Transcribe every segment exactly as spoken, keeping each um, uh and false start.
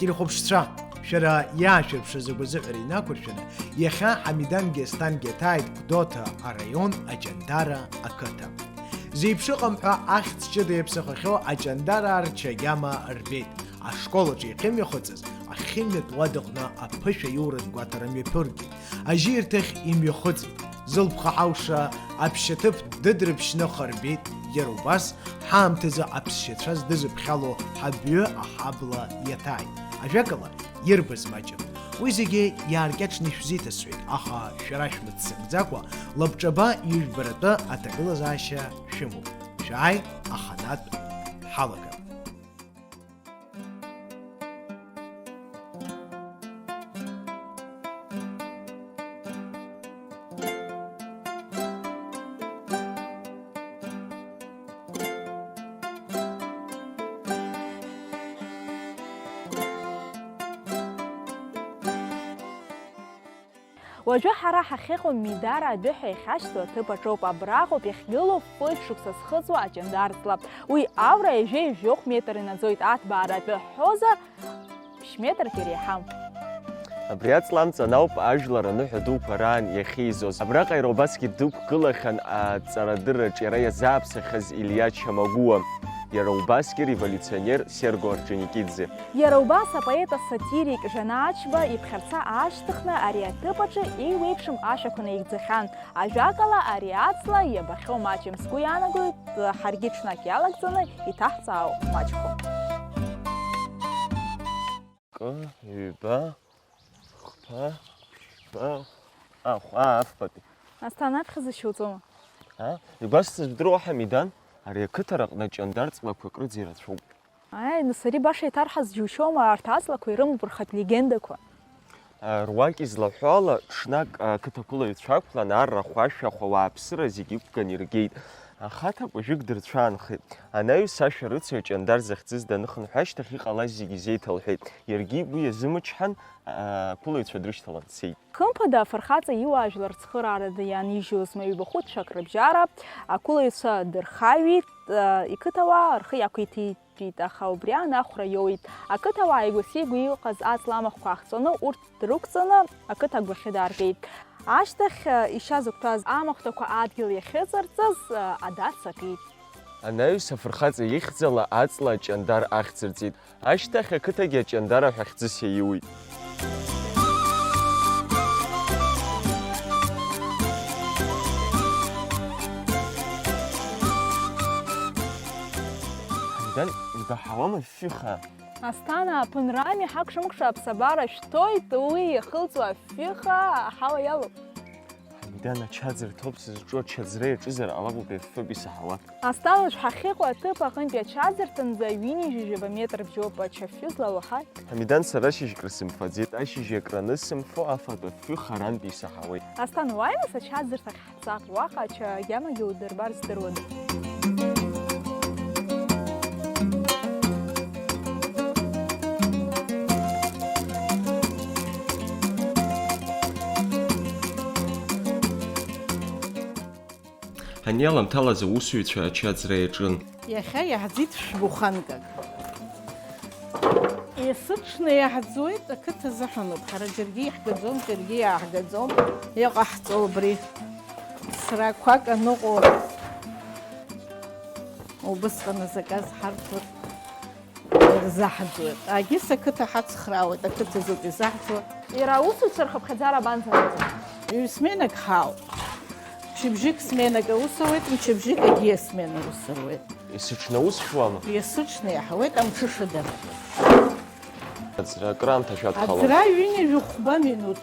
Телехәаԥшцәа, шәара иаашәырԥшыз агәазыҳәара инақәыршәаны, иахьа Ҳамидангьы Асҭангьы иаҭааит Гәдоуҭа араион Аҷандара ақыҭа. Зеиԥш ыҟам ҳәа ахьӡ ҷыда иаԥсахахьоу Аҷандараа рча агьама рбеит. Ашкол аҿы иахьымҩахыҵыз, ахьхьымҩатә уадаҟны аԥышәа иуратә гәаҭара мҩаԥыргеит. Ажьирҭахь имҩахыҵит. Зылԥха ҳауша аԥшьаҭыԥ дыдрыԥшьны хырбеит, иара убас ҳаамҭазы аԥсшьацәа здызыԥхьало ҳабҩы аҳабла иаҭааит. Ажәакала, ирбаз маҷым. Уи зегьы иааркьаҿны ишәзеиҭасҳәеит, аха шәара шәмыццакӡакәа, лабҿаба ижәбаратәы аҭагылазаашьа шәымоуп. Шәааи, аханатә ҳалагап. Уажәы ҳара ҳахьыҟоу Мидара адәы ҳәа иахьашьҭоу аҭыԥ аҿоуп. Абраҟоуп иахьгылоу фышықәса зхыҵуа аҷандар ҵла. Уи аура ҩажәи жәохә метр инаӡоит, аҭбааратәы ҳҳәозар, ԥшь метрк иреиҳам. Абри аҵла амҵан ауп ажәлар аныҳәа дуқәа раан иахьеизоз. Абраҟа иара убасгьы дықәгылахьан аҵарадырраҿ иара иазааԥсахьаз Илиа Чамагәуа, иара убасгьы револиуционер Серго Орџьоникиӡе. Иара убас апоет асатирик Жана Ачба иԥхьарца аашьҭыхны ари аҭыԥ аҿы еиуеиԥшым ашәақәа наигӡахьан. Ажәакала, ари аҵла иабахьоу маҷым, сгәы иаанагоит, ҳаргьы ҽнак иалагӡаны иҭаҳҵаау маҷқәоуп. Кы, ҩба, хԥа, ԥшьба, ахә, аа, афбатәи. Асҭан, аԥхьа зышьуҵома? А? Игәасҭаз бдыруа, Ҳамидан, ари ақыҭа раҟны аҷандар ҵлақәак рыӡ ирацәоуп. Аи, нас ари баша иҭарҳаз џьушьома, арҭ аҵлақәа ирымоуп рхатә легендақәа. Руак излаҳәо ала, ҽнак ақыҭақәылаҩцәа ақәлан, арра хәашәахә ауааԥсыра зегьы иқәган иргеит. Ахаҭа кәажәык дырцәаанхеит. Анаҩс ашәарыцаҩ аҷандар захьӡыз даныхынҳәы ашьҭахь иҟалаз зегьы изеиҭалҳәеит. Иаргьы игәы иазымычҳан, ақәылаҩцәа дрышьҭалан дцеит. Хымԥада, афырхаҵа иуаажәлар цхыраарада иаанижьуазма, ҩбахәы ҽак рыбжьара ақәылаҩцәа дырхаҩит, иқыҭауаа рхы иақәиҭит. Аха убри аан ахәра иоуит. Ақыҭауаа игәасигәа иҟаз аҵла амахәқәа аахҵәаны, урҭ дрықәҵаны, ақыҭа агәахьы дааргеит. Ашьҭахь, ишьа зықәтәаз амахәҭақәа адгьыл иахьыҵарҵаз, адац акит. Анаҩс афырхаҵа ихьӡала аҵла аҷандар ахьӡырҵеит. Ашьҭахь ақыҭагьы Аҷандара ҳәа хьӡыс иаиуит. Ҳамидан, ибаҳауама фҩыха? Асҭана, аԥынрами, ҳакәша-мыкәша аԥсабара шәҭоит, уи иахылҵуа афҩыха аҳауа иалоуп. Ҳамидан, ачаӡырҭоуп сызҿу, ачаӡра иаҿызар ҟалап, убри афҩоуп исаҳауа. Асҭан, уажә ҳахьыҟоу аҭыԥ аҟынтәи ачаӡырҭанӡа ҩынҩажәи жәаба метр бжьоуп, ачафҩы злалоу ҳаи. Ҳамидан, сара ашьыжь крысымфаӡеит, ашьыжь акранысымфо афатә афҩы харантә исаҳауеит. Асҭан, уааи нас ачаӡырҭахь ҳцап, уаҟа ача агьамагьы удырбар здыруада? Ҳаниаламҭалаз аусзуҩцәа ачаӡра иаҿын. Иахьа иаҳӡит шә-буханкак. Есыҽны иаҳӡуеит, ақыҭа азыҳәаноуп. Ҳара џьаргьы иаҳгаӡом, џьаргьы иааҳгаӡом. Иҟаҳҵо убри. Срақәак аныҟоу, убысҟан азаказ ҳарҭоит. Ирзаҳӡуеит. Агьыс ақыҭа ҳацхраауеит, ақыҭа зегьы изаҳӡуа. Иара аусзуҩцәа рхыԥхьаӡара абанӡанаӡо? Ҩ-сменак ҳауп. Мчыбжьык сменак аус ауеит, мчыбжьык агьиа смена аус руеит. Есыҽны аус шәуама? Есыҽны иаҳауеит, амҽышада. Аӡра акраамҭа шәадхалон? Аӡра ҩынҩажәи хәба минуҭ.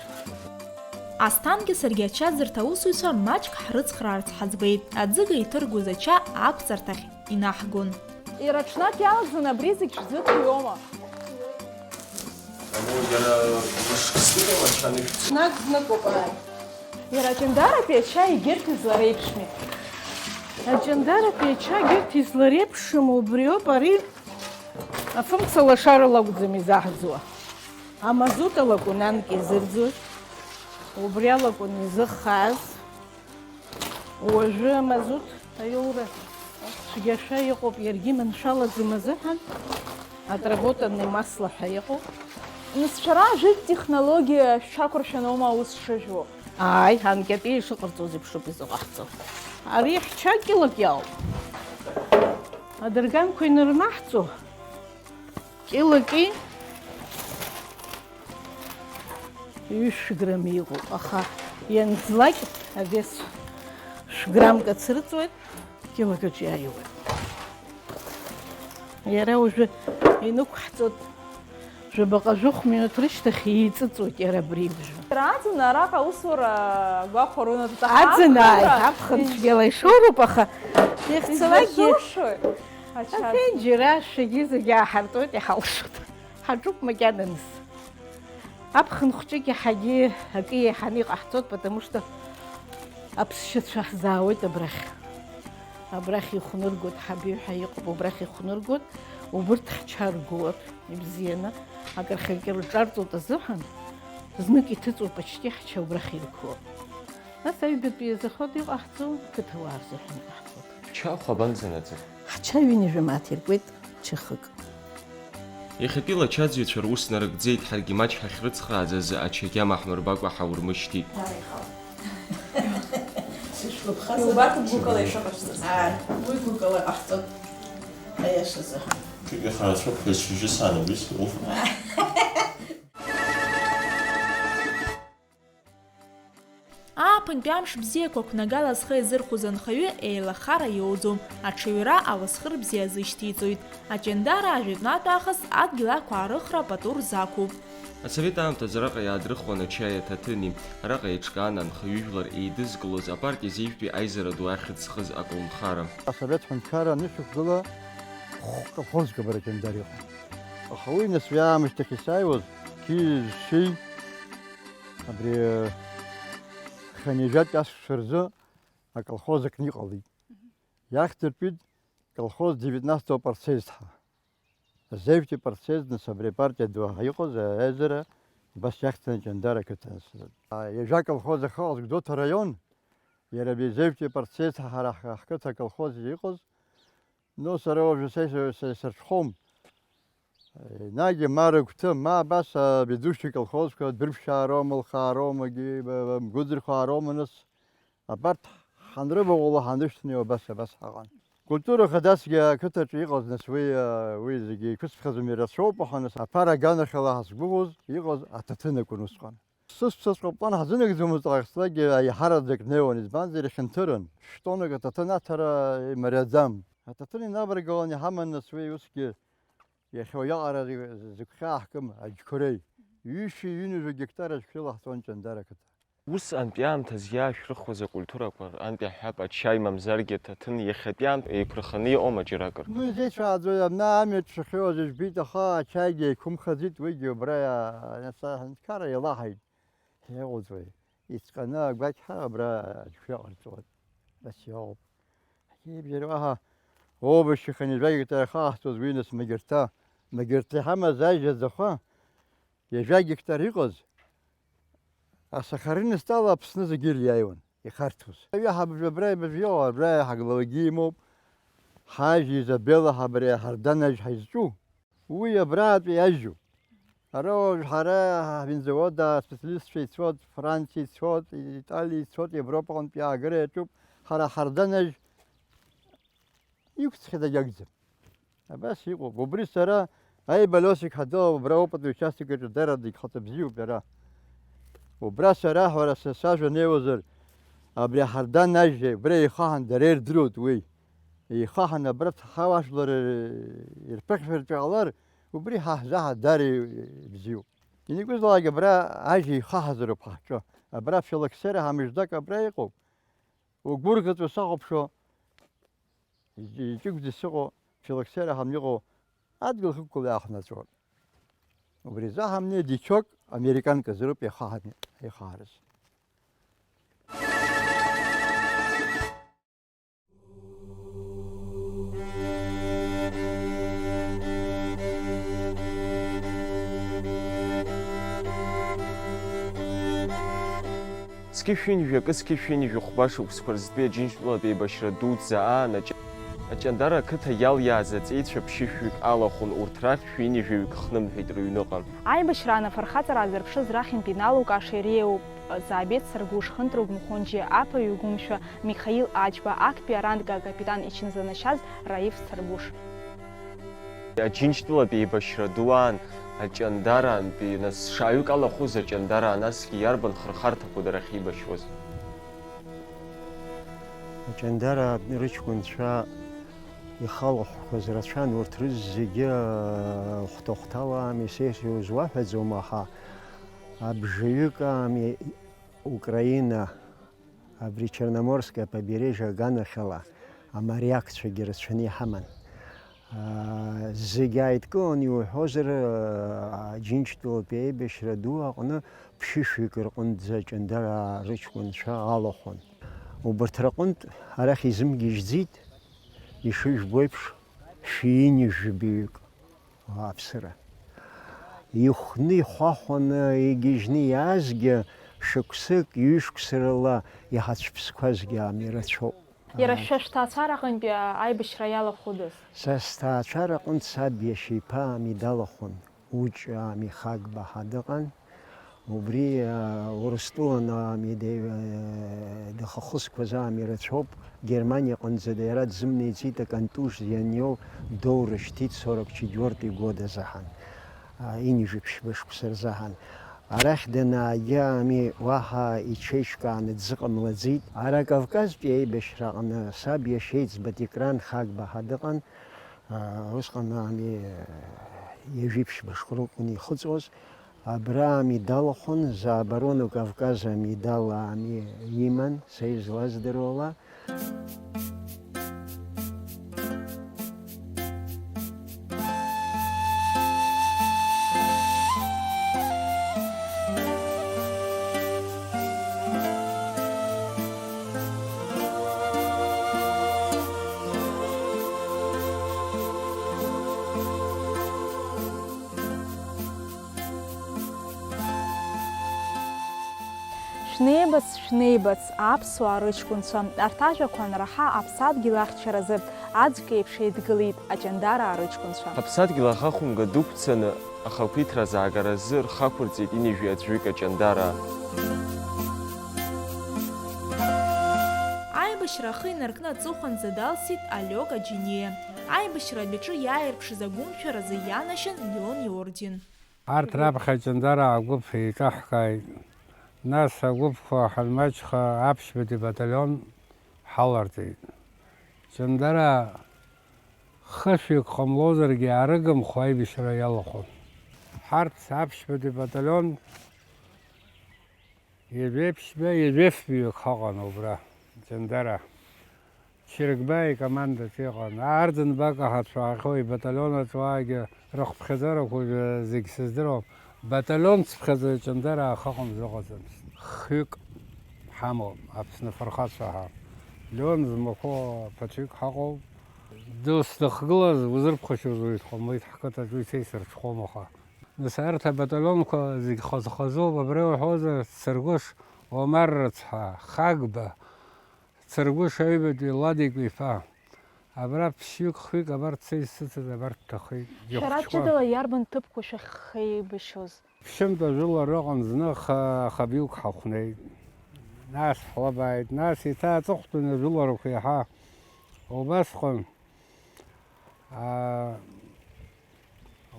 Асҭангьы саргьы ачаӡырҭа аусзуҩцәа маҷк ҳрыцхраарц ҳаӡбеит, аӡыга иҭыргоз ача ақәҵарҭахь инаҳгон. Иара ҽнак иалагӡаны абри зегь шәзыӡырҩуама? Ану, иара мышк знык ача анышәҵ. Ҽнак зныкоуп, ааи. Иара аҷандаратәи ача егьырҭ излареиԥшми? Аҷандаратәи ача егьырҭ излареиԥшым убриоуп, ари афымца лашарала акәӡам изаҳӡуа. Амазут алакәын анкьа изырӡуеит, убри алакәын изыххааз. Уажәы амазут аиоура цәгьашәа иҟоуп, иаргьы маншәалаӡам азыҳәан, отработанный масло ҳәа иҟоуп. Нас шәара ажәытә технологиа шәҽақәыршәаноума аус шыжәуа? Ааи, анкьатәи ишыҟарҵоз еиԥшуп изыҟаҳҵо. Ари ҳча кьылак иауп. Адырганқәа инырнаҳҵо, кьылаки ҩышә грамми иҟоуп, аха ианӡлак авес шә граммк ацрыҵуеит, кьылак аҿы иааиуеит. Иара уажәы инықәҳҵоит, жәабаҟа-жәохә минуҭ рышьҭахь еиҵыҵуеит иара абри уажәы. Иара аӡын араҟа аусура гәахәарыла дҭахар, Аӡын, ааи, аԥхынра аԥхын цәгьала ишоуроуп, аха иахьцалакгьы изуршои ача? Афенџьыр ашәагьы зегьы ааҳартуеит, иҳалшоит. Ҳаҿуп макьананыс. Аԥхын хәҷык иаҳагьы акы еиҳаны иҟаҳҵоит, потому что аԥсшьацәа ҳзаауеит абрахь. Абрахь ихәныргоит, ҳабиҳәа иҟоуп, убрахь ихәныргоит, убырҭ ҳча ргоит, ибзианы, акырхагьы рҿарҵоит азыҳәан, знык иҭыҵуа почти ҳча убрахь иргоит. Нас аҩбатәи азы ход иҟаҳҵо, қыҭауаа рзыҳәан иҟаҳҵоит. Ҳча хәа абанӡанаӡа? Ҳча ҩынҩажәа мааҭ иркуеит, чахык. Иахьатәи лачаӡҩцәа рус нарыгӡеит, ҳаргьы маҷк ҳахьрыцхрааӡаз ачагьама ҳмырбакәа ҳаурмышьҭит. Иубарҭ гәыкала ишыҟашәҵаз. Ааи, уи гәыкала ҟаҳҵоит, аиашазы. Ҽык ихарацәоуп ҳәа сшьыжьы сан убри сыҟоуп. Ааԥынтәи амш бзиақәа ақәнагала зхы иазырхәоз анхаҩы еилахара иоуӡом, аҽаҩра ауасхыр бзиа азышьҭиҵоит. Аҷандара ажәытәнатә аахыс адгьыл ақәаарыхра пату рзақәуп. Асовет аамҭазы араҟа иаадрыхуан ачаи аҭаҭыни. Араҟа еиҿкаан анхаҩы жәлар еидызкылоз апартиа зежәтәи аизара ду ахьӡ зхыз аколнхара. Асовет ҳәынҭқарра анышьақәгыла, хә-, колхозк абра Аҷандар иҟан. Аха уи нас уи аамышьҭахь исааиуаз, қьи жәшәи абри хынҩажәатәи ашықәсқәа рзы аколхоз акны иҟалеит. Иахьӡыртәит колхоз девятнадцатого партсъезд ҳәа. Азеижәтәи партсъезд, нас, абри апартиа ду ҳәа иҟаз аизара убас иахьӡын Аҷандара ақыҭан. Ҩажәа колхоз ахьыҟаз Гәдоуҭа араион, иара абри азеижәтәи партсъезд ҳәа ҳара ҳқыҭа аколхоз иҟаз, ну, сара уажәы са ис-, са исырҽхәом. Енагь ма рыгәҭы, ма абас абедушьа колхозқәа, Дәрыԥшьаа роума, Лхаа роума, Мгәыӡырхаа роума, нас абарҭ ҳанрывагәула ҳанрышьҭны абас, абас ҳаҟан. Культура хадасгьы ақыҭаҿы иҟаз, нас уи, уи зегьы иқәысԥхьаӡом, ирацәоуп, аха нас аԥара аганахьала ҳазгәыӷуаз иҟаз аҭаҭын акәын усҟан. Сысцәаҵәҟьа план ҳзынагӡомызт, ҟаҳҵалакгьы аиҳараӡак днеиуан, избанзар ихьанҭырын, шәтоннак аҭаҭын аҭара имариаӡам. Аҭаҭын инаваргалан иҳаман нас уи усгьы иахьа уиаҟара зыгәхьаа ҳкым аџьқәреи, ҩышәи ҩынҩажәа гектар аџьқәреи лаҳҵон Ҷандара ақыҭа. Ус антәи аамҭазы иаашәрыхуаз акультурақәа рантәи ҳҳәап, ачаи мамзаргьы аҭаҭын иахьатәи аамҭа еиқәырханы иҟоума џьаракыр? Ну, изеицәааӡои, абна амҩа дшахьоуаз ижәбеит, аха ачаигьы еиқәымхаӡеит, уигьы убра иа-, иаҳәынҭқарра еилаҳаит. Иҟоуҵои? Иҵҟьаны агәақьҳа абра аџьқәреи ҟарҵоит. Бас иоуп. Ҳжьеибжьара уаҳа оубашьаханы жәаҩык ҭарахы аҳҭоз уи нас Магьырҭа. Магьырҭа иҳамаз ажьа аӡахәа, ҩажәа гектар иҟаз, асахаринысҭ ала Аԥсны зегьы ириааиуан, ихарҭәоз. Аҩы ҳабжа абра ибжа иҟоу, абра ҳаглавагьы имоуп, ҳажь Изабела ҳабра Ҳардан ажь ҳаизҿу. Уи абраатәи иажьу. Ара уажә ҳара ҳвинзавод аспециалистцәа ицоит, Франциа ицоит, Италиа ицоит, Европаҟынтә иаагара иаҿуп, ҳара ҳарданажь иқәҵхьеит агьагӡам. Абас иҟоуп. Убри сара Аиба Лиосик ҳадоу убра опытный участок аҿы дара дагьхаҵа бзиоуп иара. Убра сара ҳәара са сажәа неиуазар, абри аҳардан ажьи убра еихаҳан дара ирдыруеит уи. Еихаҳан абра ҳауаажәлар ирԥыхьашәартә иҟалар, убри ҳа ҳзаҳа дара ибзиоуп. Ианакәызаалак абра ажь еихаҳазароуп ҳахҿы. Абра филоксера ҳамыждак абра иҟоуп. Угәырӷьаҵәа сахәаԥшуа, иҷ-, иҷыгәӡа сыҟоу филоксера ҳамҩа иҟоу адгьыл хықәкыла иаахнаҵәоит. Убри азы ҳамнеи дичок американк азыроуп еихаҳаны, еихаҳарыз. Зқьышә ҩынҩажәи акы, зқьышә ҩынҩажәи хәба шықәсқәа рзтәи Аџьынџьтәылатә еибашьра дуӡӡа аан аҷ-, Аҷандара ақыҭа иалиааз аҵеицәа ԥшьышәҩык алахәын, урҭ рахь шәи ҩынҩажәаҩык хнымҳәит рыҩныҟа. Аибашьраан афырхаҵара аазырԥшыз рахьынтә иналукааша иреиуоуп Заабеҭ Саргәыш, Хынтругә Мхәынџьиа, Аԥаҩ Гәымшәа, Михаил Аџьба, актәи аранга акапитан ичынӡанашьаз Раиф Саргәыш. Аџьынџьтәылатә еибашьра ду аан аҷандараантәи, нас, шааҩык алахәыз аҷандараа насгьы иарбан хырхарҭақәоу дара ахьеибашьуаз? Аҷандараа рыҷкәынцәа ихалахәқәаз рацәан, урҭ рызегьы, э, хәҭа-хәҭала ами, сеидру узуаҳәаӡом, аха абжаҩык ами Украина, абри Черноморское побережье аганахьала амариакцәагьы рацәаны иҳаман. Аа, зегь ааидкыланы иуҳәозар, аа, Аџьынџьтәылатәи аибашьра ду аҟны ԥшьышәҩык рҟынӡа аҷандараа рыҷкәынцәа алахәын. Убарҭ рҟынтә арахь изымгьежьӡеит, ишыжәбо еиԥш, шәи ҩынҩажәаҩык. Ауааԥсыра. Ихәны, ихәахәаны, игьежьны иаазгьы шықәсык, ҩышықәса рыла иҳацәԥсқәазгьы ами рацәоуп. Иара шәа шәҭаацәараҟынтәи аибашьра иалахәыдаз? Са сҭаацәараҟынтә саб иашьа иԥа ами далахәын, уҷ ами Хагба ҳа дыҟан. Убри, а, Урыстәылан ами, де-, э, дахахысқәаз ами рацәоуп, Германиаҟынӡа иара дзымнеиӡеит, аконтузиа аниоу доурышьҭит сорок четвёртый год азыҳәан, а, ҩынҩажәи ԥшьба шықәса рзыҳәан. Арахь данаагьы ами, уаҳа иҽеиҿкааны дзыҟамлаӡеит. Ара Кавказтәи аибашьраҟны саб иашьа иӡбатә Икран Хагба ҳа дыҟан, а, усҟан ами, ҩажәи ԥшьба шықәса ракәын ихыҵуаз. Абра амедал ахәын, за оборону Кавказа амедал ами иман, са излаздыруала. Шәнеибац, шәнеибац, аԥсуаа рыҷкәынцәа, арҭ ажәақәа анраҳа аԥсадгьыл ахьчаразы аӡәк еиԥш еидгылеит аҷандараа рыҷкәынцәа. Аԥсадгьыл ахахәымга дықәцаны, ахақәиҭра азаагаразы рхы ақәырҵеит ҩынҩажәи аӡәҩык аҷандараа. Аибашьра ахы инаркны аҵыхәанӡа далсит Алиока Џьениа. Аибашьра адәаҿы иааирԥшыз агәымшәаразы ианашьан Леон иорден. Арҭ раԥхьа ҷандараа гәыԥ еиҿаҳкааит. Нас агәыԥқәа ҳанмаҷха аԥшьбатәи баталион ҳаларҵеит. Ҷандараа хышәҩык ҟамлозаргьы аарыгымхо аибашьра иалахәын. Ҳарҭ аԥшьбатәи баталион ҩажәеиԥшьба, ҩажәи фҩык ҳаҟан убра, Ҷандара. Чыргба икомандаҿ иҟан. Арӡынба акаҳацәа аахьоу ибаталион аҿуаагьы рыхԥхьаӡарақәа зегь сыздыруам. Баталион цыԥхьаӡа Ҷандара аахыҟамза ыҟаӡамызт. Хҩык ҳамоуп, Аԥсны афырхацәа ҳәа. Леон змақәоу ԥацәҩык ҳаҟоуп. Дызҭахгылаз узырԥхашьоз уаҩ дҟамлеит ҳқыҭаҿ, уи са исырҽхәом аха. Нас арҭ абаталионқәа зегь хаз-хазоуп, абра иуҳәозар, Цыргәыш Омар рыцҳа, Хагба, Цыргәыш аҩбатәи Ладикәа иԥа. Абра ԥшьҩык-хҩык абарҭ са исыцыз абарҭ ҭахеит. Шәара ҷыдала иарбан ҭыԥқәа шәахьеибашьоз? Ԥшьынтә ажәылара ыҟан, зны ха-, хабиук ҳахәнеит. Нас ҳлыбааит, нас еиҭа аҵыхәтәаны ажәыларақәа иаҳа убасҟан. Аа,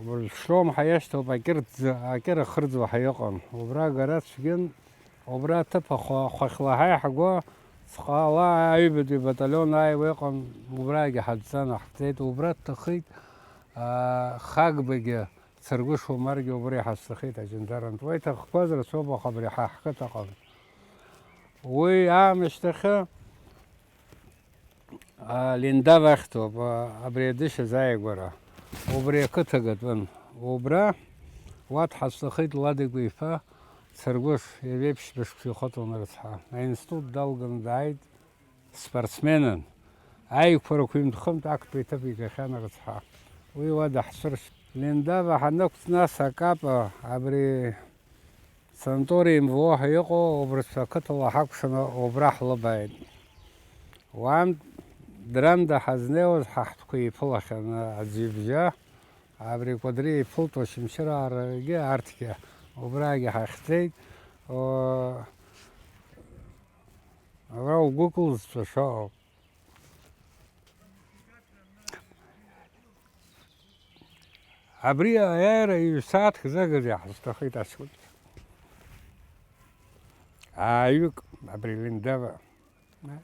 уажә Шлом ҳәа иашьҭоуп, акьырӡ-, акьыр ахырӡ уаҳа иҟан. Убра агара цәгьан, убра аҭыԥ ахәа-, ахәахьла ҳаиҳагәа, ҵҟала аҩбатәи баталион ааиуа иҟан, убрагьы ҳадҵан ҳцеит, убра дҭахеит, аа, Хагбагьы, Цыргәыш Омаргьы убра иҳазҭахеит аҷандарантә. Уа иҭахқәаз рацәоуп, аха абри ҳа ҳқыҭаҟны. Уи аамышьҭахьы, А, Линдав ахьҭоуп, а, абри адышьа азааигәара. Убри ақыҭа гатәын. Убра уа дҳазҭахеит Ладикәа иԥа Цыргәыш, ҩажәеиԥшьба шықәса ихыҵуан рыцҳа. Аинститут далганы дааит, спортсменын. Аиқәарақәа ҩынтә-хынтә актәи аҭыԥ игахьан рыцҳа. Уи уа даҳцәыршьт. Линдава ҳанықәҵ, нас акапа, абри санаториум Вуа ҳәа иҟоу, убрацәа ақыҭала ҳакәшаны убра ҳлыбааит. Уантә Дранда ҳазнеиуаз ҳаҳҭқәа еиԥылахьан аӡҩыбжьа, абри Кәадри иԥылт Очамчыраарагьы арҭгьы убрагьы ҳахьӡеит. О, абра угәы кылзҵәаша ауп. Абри аиааира ҩ-сааҭк зыгаз иаҳзҭахеит аҷкәын. Ааҩык абри Лендава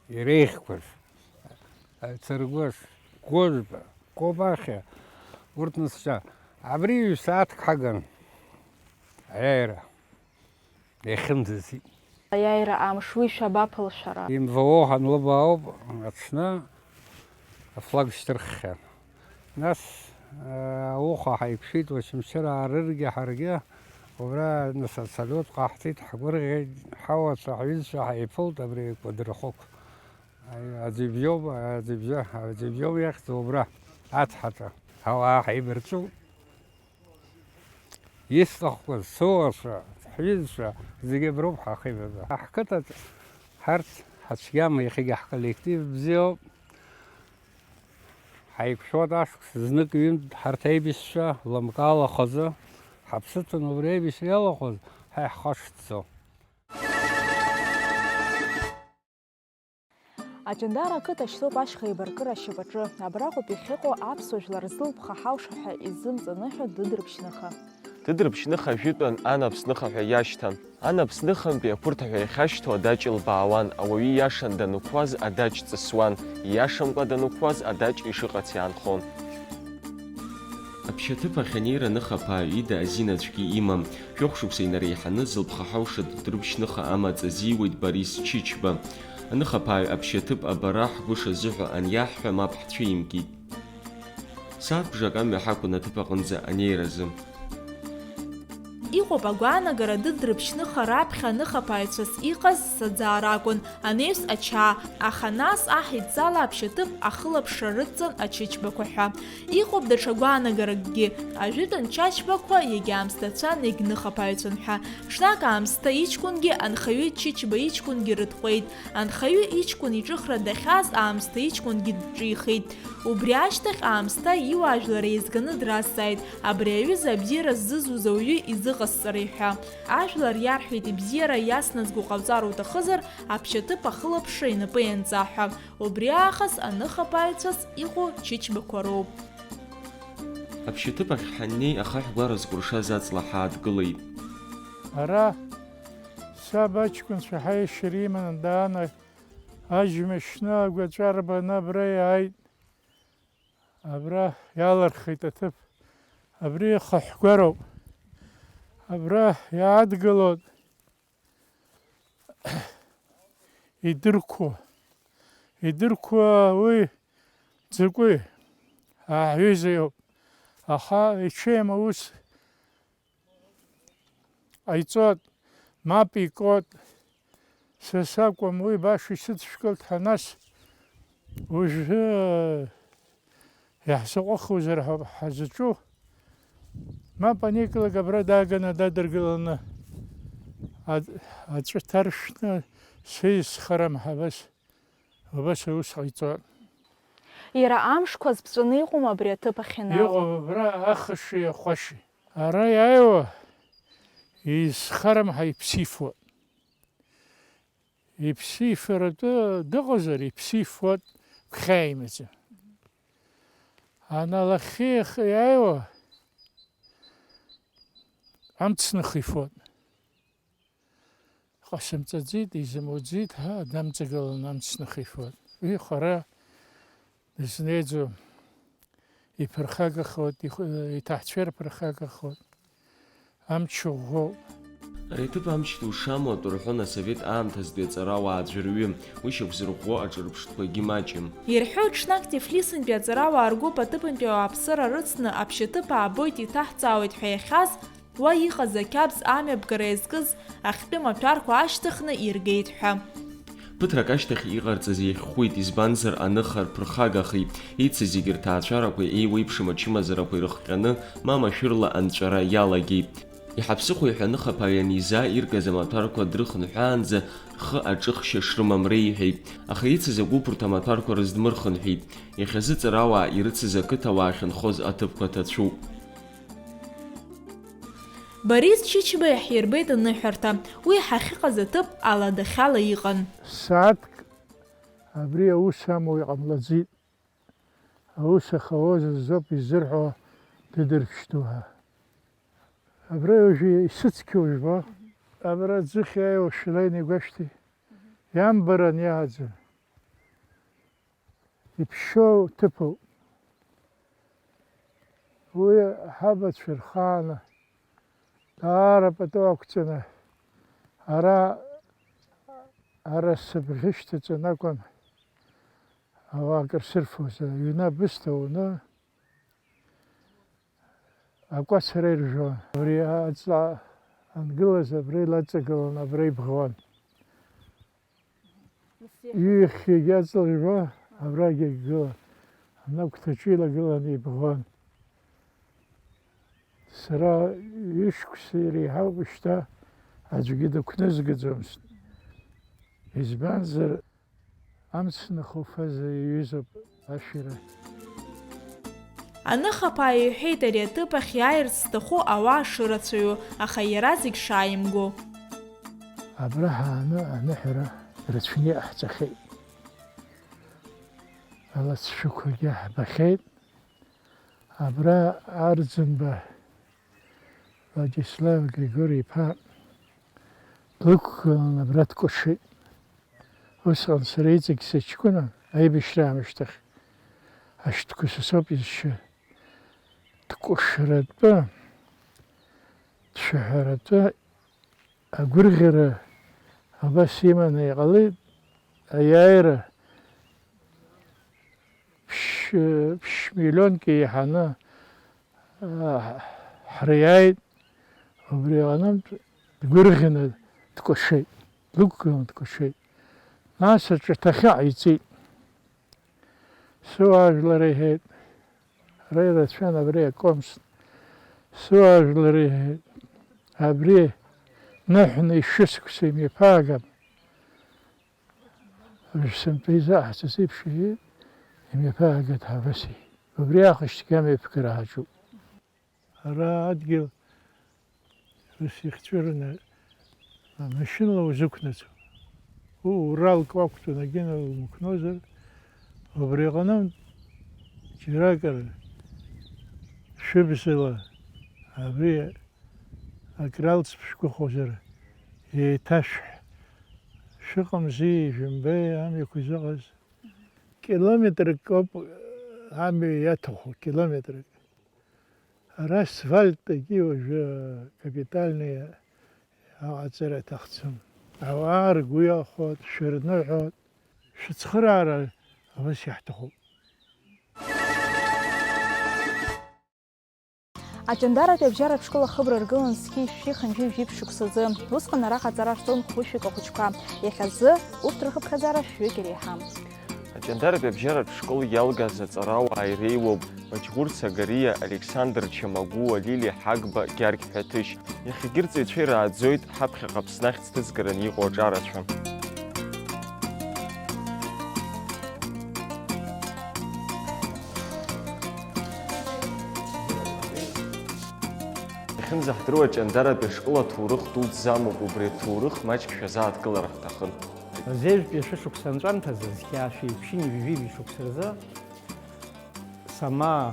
иреиӷьқәаз, Царгәаш, Гәыжба, Кобахьиа, урҭ нысшьа. Абри ҩ-сааҭк ҳаган аиааира. Иахьынӡази. Аиааира амш, уи шәабаԥылшәара? Имвао ҳанлыбаауп, аҽны афлаг шьҭырххьан. Нас, э, ауха ҳаиқәшәеит, Очамчыраа рыргьы ҳаргьы, убра нас асалиут ҟаҳҵеит, ҳгәырӷьеит, ҳауацәа, ҳҩызцәа ҳаиԥылт абри Кәадырхықә. Аӡибжьоуп, аӡибжьа, аӡибжьоуп иахьӡу убра, ацҳаҿы. Ауаа ҳаибарҵәуеит. Исҭахқәаз, сыуацәа, ҳҩызцәа, зегьы аброуп ҳахьыҩназго. Ҳқыҭаҿ ҳарҭ ҳацәгьам, иахьагьы ҳколлектив бзиоуп. Ҳаиқәшәоит ашықәс знык-ҩынтә ҳарҭ аибашьцәа, лымкаала хазы, ҳаԥсы ҭаны убри аибашьра иалахәыз ҳа иаҳхашҭӡом. Аҷандара ақыҭа шьҭоуп ашьха еибаркыра ашьапаҿы. Абраҟоуп иахьыҟоу аԥсуа жәлар зылԥха ҳауша ҳәа изымҵаныҳәо Дыдрыԥшьныха. Дыдрыԥшьныха ажәытәан Ан Аԥсныха ҳәа иашьҭан. Ан Аԥсныхантәи ақәырҭаҳәа иахьашьҭоу адаҷ лбаауан, ауаҩы иашан данықәлаз адаҷ ҵысуан, ииашамкәа данықәлаз адаҷ ишыҟац иаанхон. Аԥшьаҭыԥ ахь анеира аныхаԥааҩ ида азин аӡәгьы имам. Жәохә шықәса инареиҳаны зылԥха ҳауша Дыдрыԥшьныха амаҵ азиуеит Борис Чычба. Аныхаԥааҩ аԥшьаҭыԥ абара ҳгәы шазыҳәа аниаҳҳәа, мап ҳцәимкит. Сааҭ бжак амҩа ҳақәын аҭыԥ аҟынӡа анеиразы. Иҟоуп агәаанагара Дыдрыԥшьныха раԥхьа аныхаԥааҩцәас иҟаз Саӡаа ракәын, анаҩс Ачаа, аха нас аҳ идҵала аԥшьаҭыԥ ахылаԥшра рыдҵан Ачычбақәа ҳәа. Иҟоуп даҽа гәаанагаракгьы, ажәытәан Чачбақәа иагьаамсҭацәан, иагьныхаԥааҩцәан ҳәа. Ҽнак аамсҭа иҷкәынгьы анхаҩы Чычба иҷкәынгьы рытҟәеит. Анхаҩы иҷкәын иҿыхра дахьааз аамсҭа иҷкәынгьы дҿихит. Убри ашьҭахь аамсҭа иуаажәлар еизганы дразҵааит, абри аҩыза абзиара ззызуз ауаҩы изыҟасҵари ҳәа. Ажәлар иарҳәеит ибзиара иацназго ҟауҵар уҭахызар, аԥшьаҭыԥ ахылаԥшра инапы ианҵа ҳәа. Убри аахыс аныхаԥааҩцәас иҟоу Чычбақәа роуп. Аԥшьаҭыԥ ахь ҳаннеи, ахаҳә гәара зкәыршаз аҵла ҳаадгылеит. Ара саб аҷкәынцәа ҳаиашьара иманы дааны, аџьма шьны, агәаҵәа рбаны абра иааит. Абра иалырхит аҭыԥ. Абри ихаҳә гәароуп. Абра иаадгылоит. Идырқәо, идырқәо уи Ӡыкәи, аҳ, ҩыза иоуп. Аха иҽеим аус ҟаиҵоит, мап икуеит. Са сакәым, уи баша исыдшәкылт ҳәа, нас уажәы иаҳзаҟәыхузар ҳәа ҳазҿу, мап аникылак, абра дааганы дадыргыланы аҵ-, аҵәы ҭаршәны сеизхарам ҳәа абас, абас аус ҟаиҵоит. Иара амшқәа азԥҵәаны иҟоума абри аҭыԥ ахь ианаало? Иҟоуп абра ахыши ахәаши. Ара иааиуа изхарам ҳәа иԥсифуа. Иԥсифаратәы дыҟазар, иԥсифуа гәхьаа имаӡам. Ана лахьхьи иаиуа амц ныхифуа. Ҟасымҵаӡеит, изымуӡеит, ҳа, дамҵагылан амц ныхифуа. Уи хара дызнеиӡом. Иԥырхагахоит, ихә-, иҭаҳцәа ирԥырхагахоит, амч ӷәӷәоуп. Ари аҭыԥ амч ду шамоу атәы рҳәон асовет аамҭазтәи аҵарауаа аӡәырҩы, уи шьақәзырӷәӷәо аҿырԥштәқәагьы маҷым. Ирҳәоит, ҽнак Тифлисынтәи аҵарауаа ргәыԥ аҭыԥантәи ауааԥсыра рыцны аԥшьаҭыԥ аабоит, иҭаҳҵаауеит ҳәа иахьаз, уа иҟаз ақьабз амҩаԥгара иазкыз ахьтәы маҭәарқәа аашьҭыхны иргеит ҳәа. Ԥыҭрак ашьҭахь иҟарҵаз иахьхәит, избанзар, аныха рԥырхагахеит, ицыз зегьы рҭаацәарақәеи еиуеиԥшым ачымазарақәеи рыхҟьаны, ма машәырла анҵәара иалагеит. Иҳаԥсыхәа иҳәаны хапаҩ аниза иргаз амаҭәарқәа дрыхынҳәаанӡа рхы аҿыхшьа шрымам реиҳәеит, аха ицыз агәыԥ урҭ амаҭәарқәа рыздмырхынҳәит. Иахьазы ҵарауаа ирыцыз ақыҭауаа ахьынхоз аҭыԥқәа ҭацәуп. Борис Чичба иаҳирбеит аныҳәарҭа, уи ҳахьыҟаз аҭыԥ аладахьала иҟан. Сааҭк абри аус амоу иҟамлаӡеит. Аус ахауаз азоуп изырҳәо дыдырԥшьҭоу ҳәа. Абра уажәы исыцқьоу жәбо, абра аӡыхь иааиуа шәлеин игәашәҭи, иамбаран иааӡо. Иԥшьоу ҭыԥуп. Уи ҳабацәа рхааны даара пату ақәҵаны, ара, ара сыбӷьышьҭаҵан акәын, ауаа акыр сырфоз, аҩны абысҭа уны, акәацара иржәуан. Абри аҵла ангылаз абра илаҵагылан, абра ибӷуан. Ҩыхьгьы аҵла ржәуа, абрагьы гылан. Анагәҭаҿы илагылан ибӷуан. Сара ҩышықәса иреиҳауп шьҭа аӡәгьы дықәнызгаӡомызт. Избанзар, амцныхәа фаза иаҩызоуп ашәира. Аныхаԥааҩ иҳәеит ари аҭыԥ ахь иааирц зҭаху ауаа шырацәаҩу, аха иара зегь шааимго. Абра ҳааны аныҳәара рацәаны иҟаҳҵахьеит. Алаҵшәақәагьы ҳбахьеит. Абра Арӡынба Владислав Григори-иԥа длықәгылан абра дкәашеит. Усҟан сара иҵегь сыҷкәынан, аибашьра аамышьҭахь ашәҭқәа са соуп изшьы. Дкәашаратәы, дшәаҳәаратәы агәырӷьара абас иманы иҟалеит, аиааира ԥшь-, ԥшь миллионк еиҳаны, а, ҳриааит, убри аҟнытә дгәырӷьаны дкәашеит, дықәгылан дкәашеит. Нас аҿыҭахьы ҟаиҵеит. Сыуаажәлар иҳәеит, ара ирацәан абри акомс. Сыуаажәлар иҳәеит, абри ныҳәны ишәышықәса имҩаԥаагап. Уажә сынтәа изаҳҵаз еиԥш, иҳәеит, имҩаԥаагеит ҳәа абас иҳәеит. Убри аахәшьҭгьы амҩаԥгара ҳаҿуп. Ара адгьыл ус ихҵәыраны машьынала узықәнаҵом. У-, Уралк уақәтәаны агьына умықәнозар, убри аҟнытә џьаракыр шәыбзала абри акралҵп шәгәыхәозар, еиҭашәҳә. Шәыҟамзи, ижәымбеи амҩақәа изыҟаз. Километрак ауп амҩа иаҭаху, километрак. Ара асфальттәгьы уажәы капитальный аҟаҵара аҭахӡам. Ауаа ргәы иахәоит, шәырныҳәоит, шәыцхыраара абас иаҳҭахуп. Аҷандаратәи абжьаратә школ ахыбра ргылан зқьи жәшәи хынҩажәи жәиԥшь шықәсазы. Усҟан араҟа аҵара рҵон хәышәҩык ахәыҷқәа. Иахьазы урҭ рхыԥхьаӡара шәҩык иреиҳам. Аҷандаратәи абжьаратә школ иалгаз аҵарауаа иреиуоуп Баџьгәыр Сагариа, Александр Чамагәуа, Лилиа Ҳагба, Гьаргь Ҳәаҭышь. Иахьагьы рҵаҩцәа ирааӡоит ҳаԥхьаҟа Аԥсны ахьӡ ҭызгараны иҟоу аҿарацәа. Иахьынӡаҳдыруа Аҷандаратәи ашкол аҭоурых дуӡӡа амоуп, убри аҭоурых маҷк шәазааҭгылар ҳҭахын. Зежәтәи ашәышықәса анҵәамҭазы, зқьи жәшәи ԥшьынҩажәи жәибжь шықәса рзы, Самаа,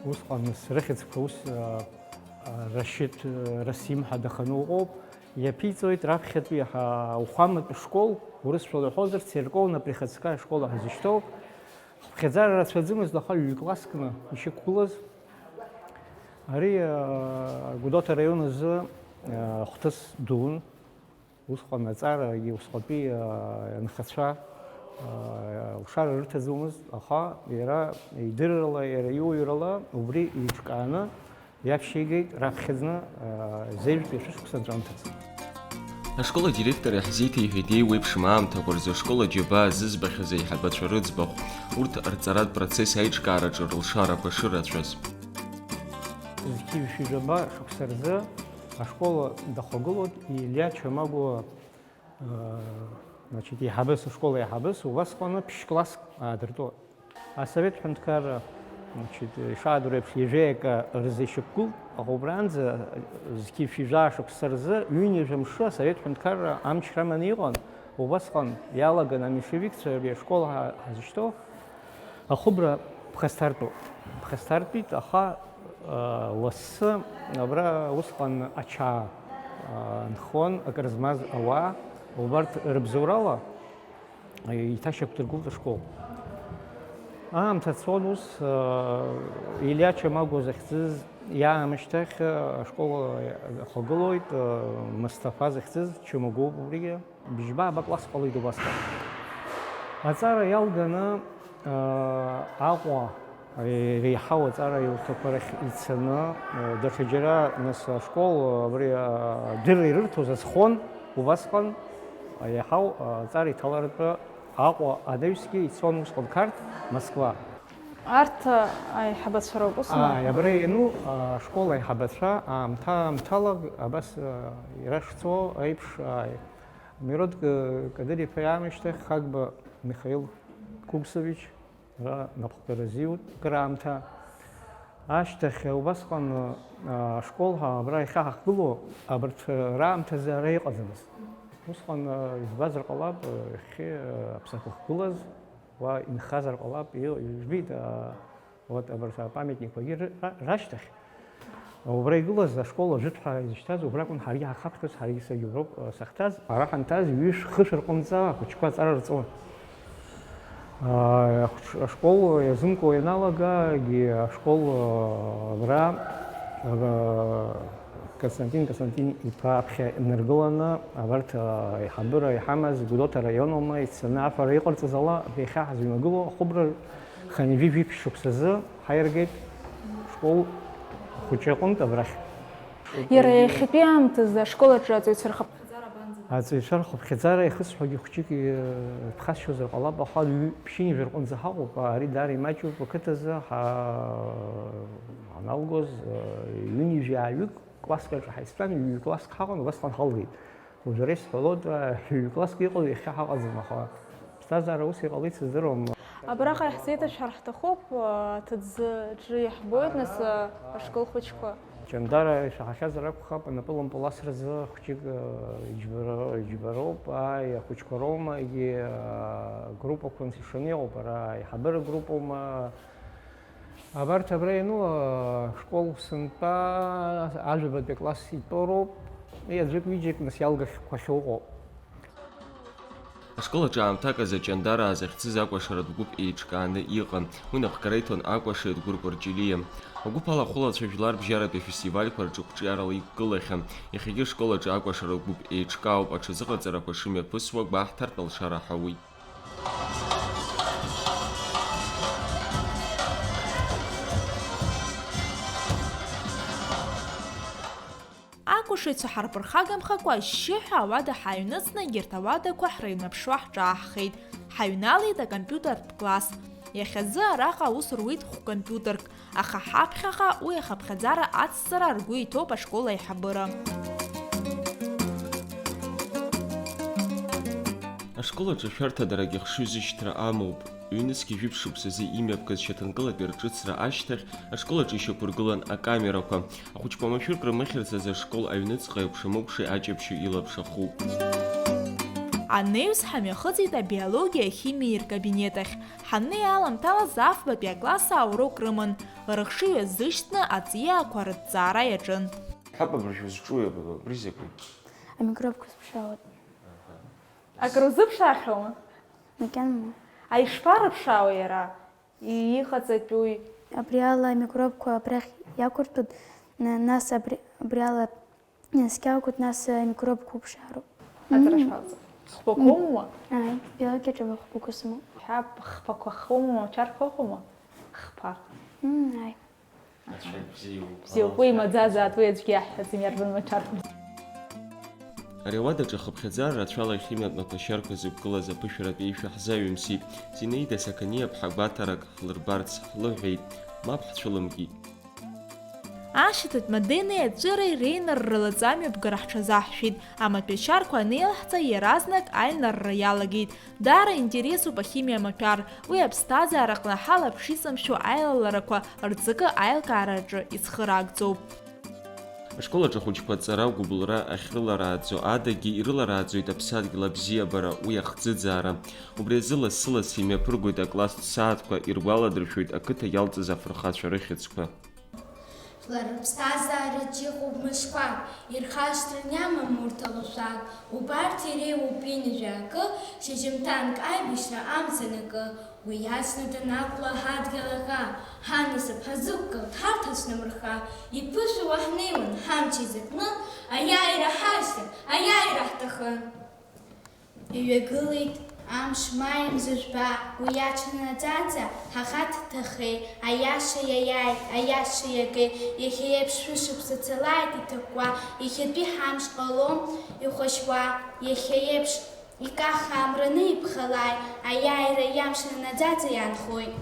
усҟан рыхьӡқәа ус, а, а, Рашьыҭ, а, Расим ҳәа даханы уҟоуп, иаԥиҵоит раԥхьатәи ҳа-, ауахәаматәи школ, урысшәала иҳәозар, церковно-приходская школа ҳәа зышьҭоу. Хыԥхьаӡара рацәаӡамызт, аха ҩ-класск ишьақәгылаз. Ари, а, Гәдоуҭа араион азы, а, хәҭыс дун. Усҟан аҵарагьы усҟатәи, а, анхацәа, а, лшара рыҭаӡомызт, аха иара идыррала, иара иуаҩрала убри еиҿкааны иаԥшьигеит раԥхьаӡаны, а, зежәтәи ашәышықәса анҵәамҭазы. Ашкол адиректор иаҳзеиҭеиҳәеит еиуеиԥшым аамҭақәа рзы ашкол аџьабаа зызбахьаз аиҳабацәа рыӡбахә, урҭ рҵаратә процесс аиҿкаараҿы рылшарақәа шырацәаз. Зқьи жәшәи жәаба шықәса рзы Ашкол дахагылоуп Илиа Чамагәуа, значит, еиҳабыс, ашкол еиҳабыс, убасҟаны ԥшь-класск аадыртуа. Асовет ҳәынҭқарра, значит, ишаадыруа еиԥш, ҩажәеи акы рзы ишьақәгылт, аха убранӡа зқьи жәшәи жәаа шықәса рзы ҩынҩажәа мшы асовет ҳәынҭқарра амч раманы иҟан, убасҟан иалаган аменшевикцәа ари ашкол ҳа-, ҳазышьҭоу ахыбра ԥхасҭартәуп. Ԥхасҭартәит, аха, э, лассы абра усҟан ачаа, э, нхон, акыр змаз ауаа, убарҭ рыбзоурала, еиҭашьақәдыргылт ашкол. Аамҭа цон ус, э, Илиа Чамагәуа захьӡыз иаамышьҭахь, э, ашкол, э, ахагылоит, э, Мысҭафа захьӡыз Чамагәоуп убригьы. Быжьба-ааба класс ҟалеит убасҟан. Аҵара иалганы, э, Аҟәа, ре-, реиҳау аҵара иурҭақәа рахь ицаны, э, даҽаџьара, нас, ашкол, э, абри, э, адырра ирырҭоз азхон убасҟан, еиҳау, э, аҵара иҭаларатәы Аҟәа анаҩсгьы ицон усҟан Қарҭ, Москва. Арҭ, э, аиҳабацәа роуп, ус ма? Ааи, абра иану, э, ашкол аиҳабацәа аамҭа-аамҭала абас, э, ирашәҵо еиԥш, ааи. Мирод К-, Кадыр-иԥа иаамышьҭахь Хагба Михаил Кугсович ара напхгара азиут кыраамҭа. Ашьҭахь убасҟан, а, ашкол ҳа абра иахьаҳахгылоу абарҭ раамҭазы ара иҟаӡамызт. Усҟан, а, ижәбазар ҟалап, а, иахьа, а, аԥсақәа ахьгылаз, уа инхазар ҟалап, и-, ижәбеит, а, Вот абарҭ апамятникқәагьы ры-, ра-, рашьҭахь, убра игылаз ашкол ажәытә ҳәа изышьҭаз, убракәын ҳаргьы ҳахаԥхьоз, ҳаргьы саргьы уброуп, э, сахьҭаз. Ара ҳанҭаз ҩышә-хышә рҟынӡа ахәыҷқәа аҵара рҵон. Аа, ахәыҷ-, ашкол иазымкуа ианалагагьы ашкол, э, абра, э, Константин Константин-иԥа аԥхьа инаргыланы, абарҭ, э, аиҳабыра иҳамаз Гәдоуҭа араион аума ицаны аҳәара иҟарҵаз ала, иахьа ҳзыҩнагылоу ахәыбра Хынҩажәи жәиԥшь шықәсазы ҳаиаргеит школ хәыҷы аҟынтә абрахь. Иара иахьатәи аамҭазы ашкол аҿы аҵаҩцәа рхыԥхьаӡара абанӡаӡеи? Аҵаҩцәа рхыԥхьаӡара иахысҳәогьы хәыҷык, э, ԥхасшьозар ҟалап, аха ҩ-, ԥшьынҩажәа рҟынӡа ҳаҟоуп, ари даара имаҷуп, ақыҭазы ҳа-, ҳаналгоз, э, ҩынҩажәи ааҩык класск аҿы ҳаизтәан, ҩ-класск ҳаҟан, убасҟан ҳалгеит. Уажәы ара исҳәалоит, ҩ-класск иҟоу иахьа ҳаҟаӡам, аха ԥсҭазаара ус иҟалеит сыздыруам. Абраҟа иаҳзеиҭашәҳәар ҳҭахуп, аҭыӡ аҿы иаҳбоит, нас, ашкол хәыҷқәа. Ҷандара ишәаҳахьазар акәхап, анапылампыл асразы хәҷык, э, иџьбара-, иџьбароуп, ааи, ахәыҷқәа роума, егьи, э, группақәа нцәышаны иҟоуп, ара аиҳабыра группоума, Абарҭ абра иану, ашкол сынтәа ажәабатәи акласс итәоу роуп, аӡәык-ҩыџьак нас иалгахьақәахьоу ыҟоуп. Ашкол аҿы аамҭак азы Ҷандараа захьӡыз акәашаратә гәыԥ еиҿкааны иҟан. Уи напхгара иҭон акәашаҩ Дгәыр Кәарҷелиа. Агәыԥ ала ахәылацәа жәларбжьаратәи афестивальқәа рҿы қәҿиарала иқәгылахьан. Иахьагьы ашкол аҿы акәашаратә гәыԥ еиҿкаауп, аҽазыҟаҵарақәа шымҩаԥысуа гәаҳҭартә алшара ҳауеит. Акәашаҩцәа ҳарԥырхагамхакәа, ашьшьыҳәа ауада ҳааҩныҵны, егьырҭ ауадақәа ҳрыҩнаԥшуа ҳҿааҳхеит. Ҳаҩналеит акомпиутертә класс. Иахьазы араҟа аус руит хә-компиутерк, аха ҳаԥхьаҟа уи ахыԥхьаӡара ацҵара ргәы иҭоуп ашкол аиҳабыра. Ашкол аҿы ашәарҭадарагьы хшыҩзышьҭра амоуп. Ҩнызқьи жәиԥшь шықәсазы имҩаԥгаз шьаҭанкылатәи рҿыцра ашьҭахь, ашкол аҿы ишьақәыргылан акамерақәа. Ахәыҷқәа машәырк рымыхьырц азы ашкол аҩныҵҟа еикәшамыкәшеи аҷаԥшьаҩ илаԥш ахуп. Анаҩс ҳамҩахыҵит абиологиа-химиеи ркабинет ахь. Ҳаннеи аламҭалаз афбатәи акласс аурок рыман, рыхшыҩ азышьҭны аҵиаақәа рыҭҵаара иаҿын. Ҳаб, абыржә узҿуи, абри закәи? Амикробқәа сыԥшаауеит. Акры узыԥшаахьоума? Макьанала. Аи, ишԥарыԥшаауеи иара? И-, иҟаҵатәуи? Абри ала амикробқәа абрахь иақәыртәоит, на-, нас абри, абри ала инаскьагоит, нас амикробқәа уԥшаароуп. Аҵара Мм. шԥалҵо? Хԥақәа Мм. умоума? Ааи, биологиаҿы хԥақәа сымоуп. Ҳәа, хԥақәа хумоума, чарқәа ыҟоума? Хԥа. Мм, ааи. Аха. Бзиоуп, уи имаӡазаат, уи аӡәгьы иаҳҳәаӡом, иарбан мацәархәыз. Ари ауадаҿы ахыԥхьаӡара рацәала ахимиатә маҭәашьарқәа зықәгылаз аԥышәаратә еишәа ҳзаҩымсит. Зинаида Сақаниаԥҳа гәаҭарак ҳлырбарц ҳлыҳәеит, мап ҳцәылымкит. Ашьаҭатә маденеи аҵәыреи реиныррала ҵамҩаԥгара ҳҽазаҳшәеит. Амаҭәашьарқәа анеилаҳҵа, иаразнак аинырра иалагеит. Даара интересуп ахимиа маҭәар. Уи аԥсҭазаараҟны ҳалаԥш иҵамшәо аилаларақәа рҵакы аилкаараҿы ицхыраагӡоуп. Ашкол аҿы ахәыҷқәа аҵара, агәыбылра ахьрыларааӡо адагьы ирыларааӡоит аԥсадгьыл абзиабара, уи ахӡыӡаара. Убри азы лассы-лассы имҩаԥыргоит акласстә сааҭқәа, иргәаладыршәоит ақыҭа иалҵыз афырхацәа рыхьӡқәа. Жәлар рыԥсҭазаараҿ иҟоуп мышқәак, ирхашҭран иамам урҭ алашәак, убарҭ иреиуоуп ҩынҩажәа акы, шьыжьымҭанк аибашьра амца анакы. Уи аҽны данақәла ҳадгьыл аӷа, ҳанасыԥ ҳазықәгылт ҳарҭ ацәнымырха, иԥышәауа ҳнеиуан ҳамч еизакны, аиааира ҳашьҭахь, аиааира ҳҭахын. Иҩагылеит амш маи мза жәба, уи аҽны наӡаӡа ҳаӷа дҭахеит, аиаша иаиааит, аиаша иагеит, иахьа еиԥш шәышықәса цалааит иҭакуа, иахьатәи ҳамш ҟалом ихәашьуа, иахьа еиԥш икаха амраны иԥхалааит, аиааира иамш наӡаӡа иаанхоит.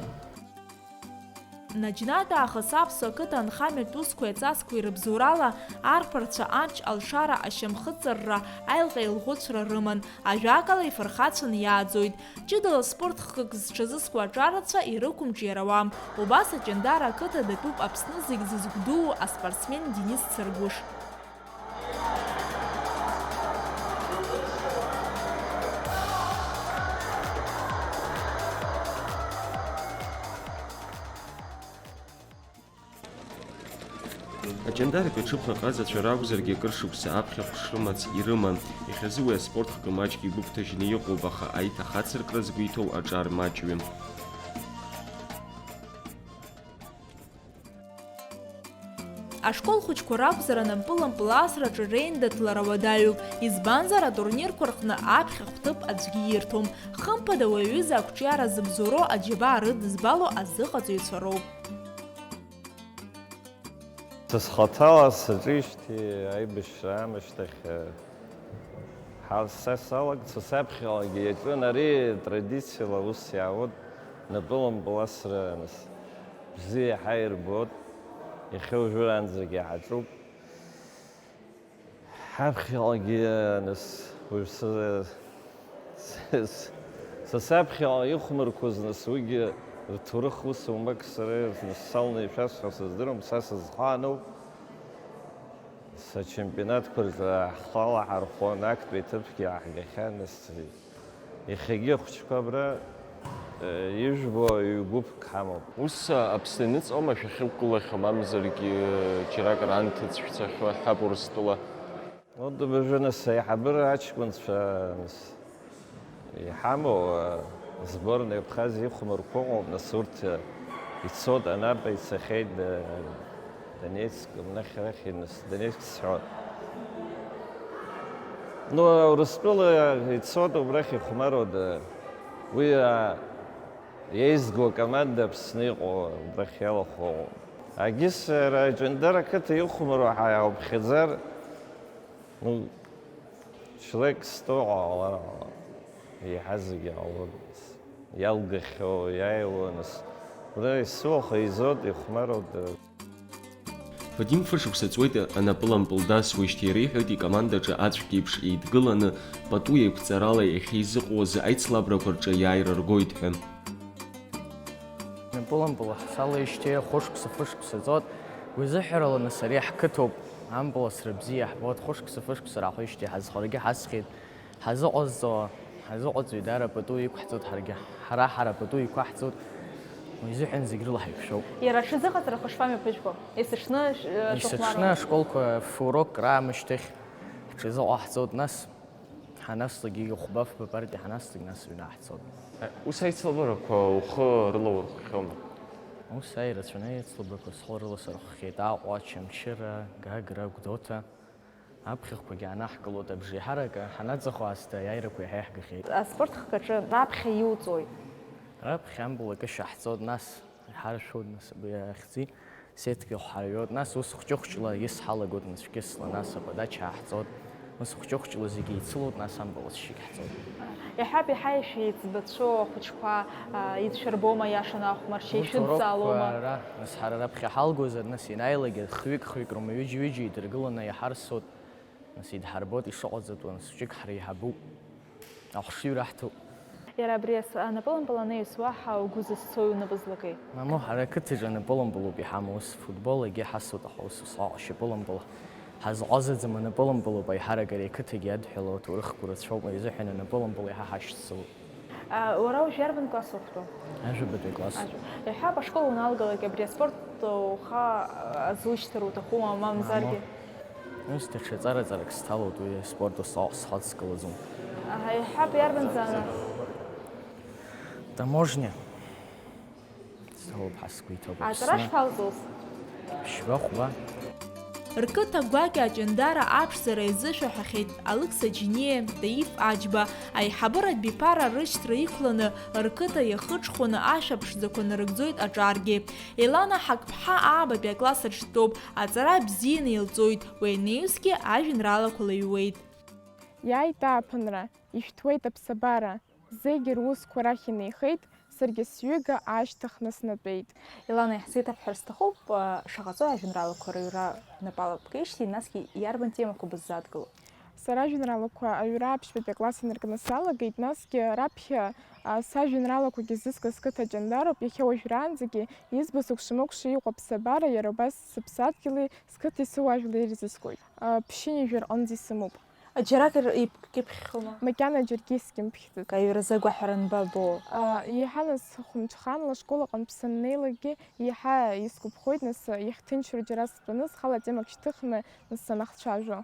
Наџьнатә аахыс аԥсуа қыҭа анхамҩатә усқәеи аҵасқәеи рыбзоурала арԥарцәа амч алшара, ашьамхы ҵарра, аилҟьа-еилӷәыцәра рыман, ажәакала, ифырхацәаны иааӡоит. Ҷыдала спорт хкык зҽазызкуа аҿарацәа ирықәымҿиар ауам. Убас Аҷандара ақыҭа датәуп Аԥсны зегь зызгәдуу аспортсмен Денис Царгәыш. Аҷандаратәи аҽыԥраҟазацәа ракәзаргьы, акыр шықәса аԥхьахә шрымац ирыман. Иахьазы уи аспорт хкы маҷк игәыгәҭажьны иҟоуп, аха аиҭахацыркра згәы иҭоу аҿар маҷҩым. Ашкол хәыҷқәа ракәзар, анапылампыл асраҿы реиндаҭлара уадаҩуп, избанзар, атурнирқәа рҟны аԥхьахә ҭыԥ аӡәгьы ирҭом. Хымԥада, уи аҩыза ақәҿиара зыбзоуроу аџьабаа рыдызбало азыҟаҵаҩцәа роуп. Са схаҭала саҿижьҭеи аибашьра аамышьҭахь, ҳа-, са салагт, са саԥхьалагьы иаҿын ари традициала ус иаауеит, напылампыл асра, нас, бзиа иаҳа ирбоит, иахьа уажәраанӡагьы иҳаҿуп. Ҳаԥхьалагьы, нас, уажә са, са, са, са саԥхьаҟа ихәмарқәоз, нас, уигьы рҭоурых ус умак сара, нас, салны ишәасҳәо сыздыруам, са сызхааноуп. Сачемпионатқәа рҿы ҳхала ҳархон, актәи аҭыԥгьы ааҳгахьан, нас, иахьагьы ахәыҷқәа абра, э, ижәбо ҩ-гәыԥк ҳамоуп. Ус, Аԥсны иныҵҟьома шәахьықәгылахьоу, мамзаргьы џьаракыр анҭыҵ шәцахьоу ҳҳәап Урыстәыла? Урҭ абыржәы, нас, аиҳабыра аҷкәынцәа, нас, иҳамоу, а, сборнои Абхаз ихәмарқәа ыҟоуп, нас, урҭ, а, ицоит, Анапа ицахьеит, да-, Донецк, абнахь арахь, нас, Донецк сҳәон. Ну, Урыстәыла ицоит, убрахь ихәмаруа, да-, уи, а, еизго акоманда Аԥсны иҟоу, убрахь иалахәу ыҟоуп. Агьыс, ара, Ҷандара ақыҭа ихәмаруа ҳа иаауԥхьаӡар, Ну, члак сто ҟалар, еиҳа зегьы ҟалоит. Иалгахьоу, иааиуа, нас, уара исуахо изоит, ихәмаруа. Вадим фышықәса ҵуеит анапылампыл дасуеижьҭеи, иреиҳәоит икомандаҿы аҵәк еиԥш еидгыланы, пату еиқәҵарала иахьеизыҟоу азы аицлабрақәа рҿы аиааира ргоит ҳәа. Напылампыл салеижьҭеи хәышықәса-фышықәса ҵуеит, уи зыҳәарала нас ари ҳқыҭоуп, ампыл асра бзиа иаҳбоит, хәышықәса-фышықәса раахижьҭеи ҳазхаргьы ҳасхьеит, ҳазыҟазҵо, ҳазыҟаҵаҩ даара пату иқәаҳҵоит ҳаргьы, ҳара ҳара пату иқәаҳҵоит, уи изыҳәан зегь рыла ҳаиқәшәоуп. Иара аҽазыҟаҵарақәа шԥамҩаԥыжәго? Есышны, э, Есышны шәыхәмаруа? Ашколқәа фурок раамышьҭахь ҳҽазыҟаҳҵоит, нас Ҳанацлакгьы, хәба-фба партиа ҳанацлак, нас аҩны ҳцоит. Ус аицлабрақәа ухы рылаурхәхьоума? Ус ааи, ирацәаны аицлабрақәа схы рыласырхәхьеит, Аҟәа, Очамчыра, Гагра, Гәдоуҭа. Аԥхьахәқәагьы аанаҳкылоит, абжеиҳарак ҳанаҵахо аасҭа аиааирақәа иаҳа иаҳгахьеит. Аспорт хкаҿы раԥхьа иуҵои? Раԥхьа ампыл акы шаҳҵоит, нас Иҳаршәуеит, нас, абри ахьӡи сеҭгьы ҳҳарҩоит, нас ус хәҷы-хәҷла ис ҳалагоит, нас шәкьысла, нас аподача ааҳҵоит, Нас хәҷы-хәҷла зегьы еицылоит, нас ампыл ацәшьагь ҳҵоит. Иаҳҳәап, иаҳа ишәеицбацәоу ахәыҷқәа, а, ишәырбома, иашаны ахәмаршьа, урҭ ишәыдҵаалома? Урокқәа ара, нас ҳара раԥхьа ҳалгозар, нас ианааилак хҩык-хҩык роума ҩыџьа-ҩыџьа идыргыланы иаҳарсуеит, нас идҳарбоит ишыҟаҵатәу, нас хәҷык ҳреиҳабуп, ахәшыҩра ҳҭоуп. Иара абри ас-, анапылампыл анаҩс уаҳа угәы зызцои унапы злакеи? Мамоу, ҳара ақыҭаҿы анапылампылоуп иҳамоу, ус футбол егьи ҳасуеит, аха ус, ус ашьапылампыл ҳазҟазаӡам, анапылампылоуп аиҳарак ари ақыҭагьы адҳәалоу аҭоурыхқәа рацәоуп, уи азыҳәан анапылампыл иаҳа ҳашьцылоуп. А, уара уажә иарбан класс ухәтоу? Ажәабатәи класс. Ажәа. Иҳәап, ашкол уналгалак абри аспорт уха, а, азушьҭыр уҭахума, мамзаргьы? Мамоу. Ус даҽа ҵара-ҵарак сҭалоит, уи аспорт ус схаҵгылаӡом. Аҳа, иҳәап, иарбан заны? Таможня. Сҭалоуп ҳәа сгәы иҭоуп. Аҵара Аԥсны. Шԥалҵоз? Ԥшьба-хәба. Рқыҭа гәакьа Аҷандара аԥшӡара изышәаҳәахьеит Алықьса Џьениа, Таиф Аџьба. Аиҳабыратә биԥара рышьҭра иқәланы, рқыҭа иахыҽхәаны ашәа ԥшӡақәа нарыгӡоит аҿаргьы. Елана Ҳақԥҳа аабатәи акласс аҿы дтәоуп, аҵара бзианы илҵоит, уи анаҩсгьы ажәеинраалақәа лыҩуеит. Иааит ааԥынра, ишәҭуеит аԥсабара, зегь русқәа рахь инеихеит, саргьы сҩыга аашьҭыхны снатәеит. Елана, иаҳзеиҭабҳәар сҭахуп, шаҟа ҵуеи ажәеинраалақәа рыҩра напала бкижьҭеи, насгьы иарбан темақәа быззадгыло? Сара ажәеинраалақәа аҩра аԥшьбатәи акласс инаркны салагеит, насгьы раԥхьа, а, сажәеинраалақәагьы зыскыз сқыҭа Ҷандароуп, иахьа уажәраанӡагьы избо сыкәша-мыкәша иҟоу аԥсабара, иара убас сыԥсадгьыли сқыҭеи сыуаажәлари ирзыскуеит. А, ԥшьынҩажәа рҟынӡа исымоуп. Џьаракыр ибкьыԥхьхьоума? Макьана џьаргьы искьымԥхьӡац. Аҩразы агәаҳәара анбабо? Еиҳа нас хәымҽханла ашкол аҟынтә саннеилакгьы еиҳа исгәаԥхоит, нас иахьҭынчроу џьара стәаны схала темак шьҭыхны нас санахцәажәо.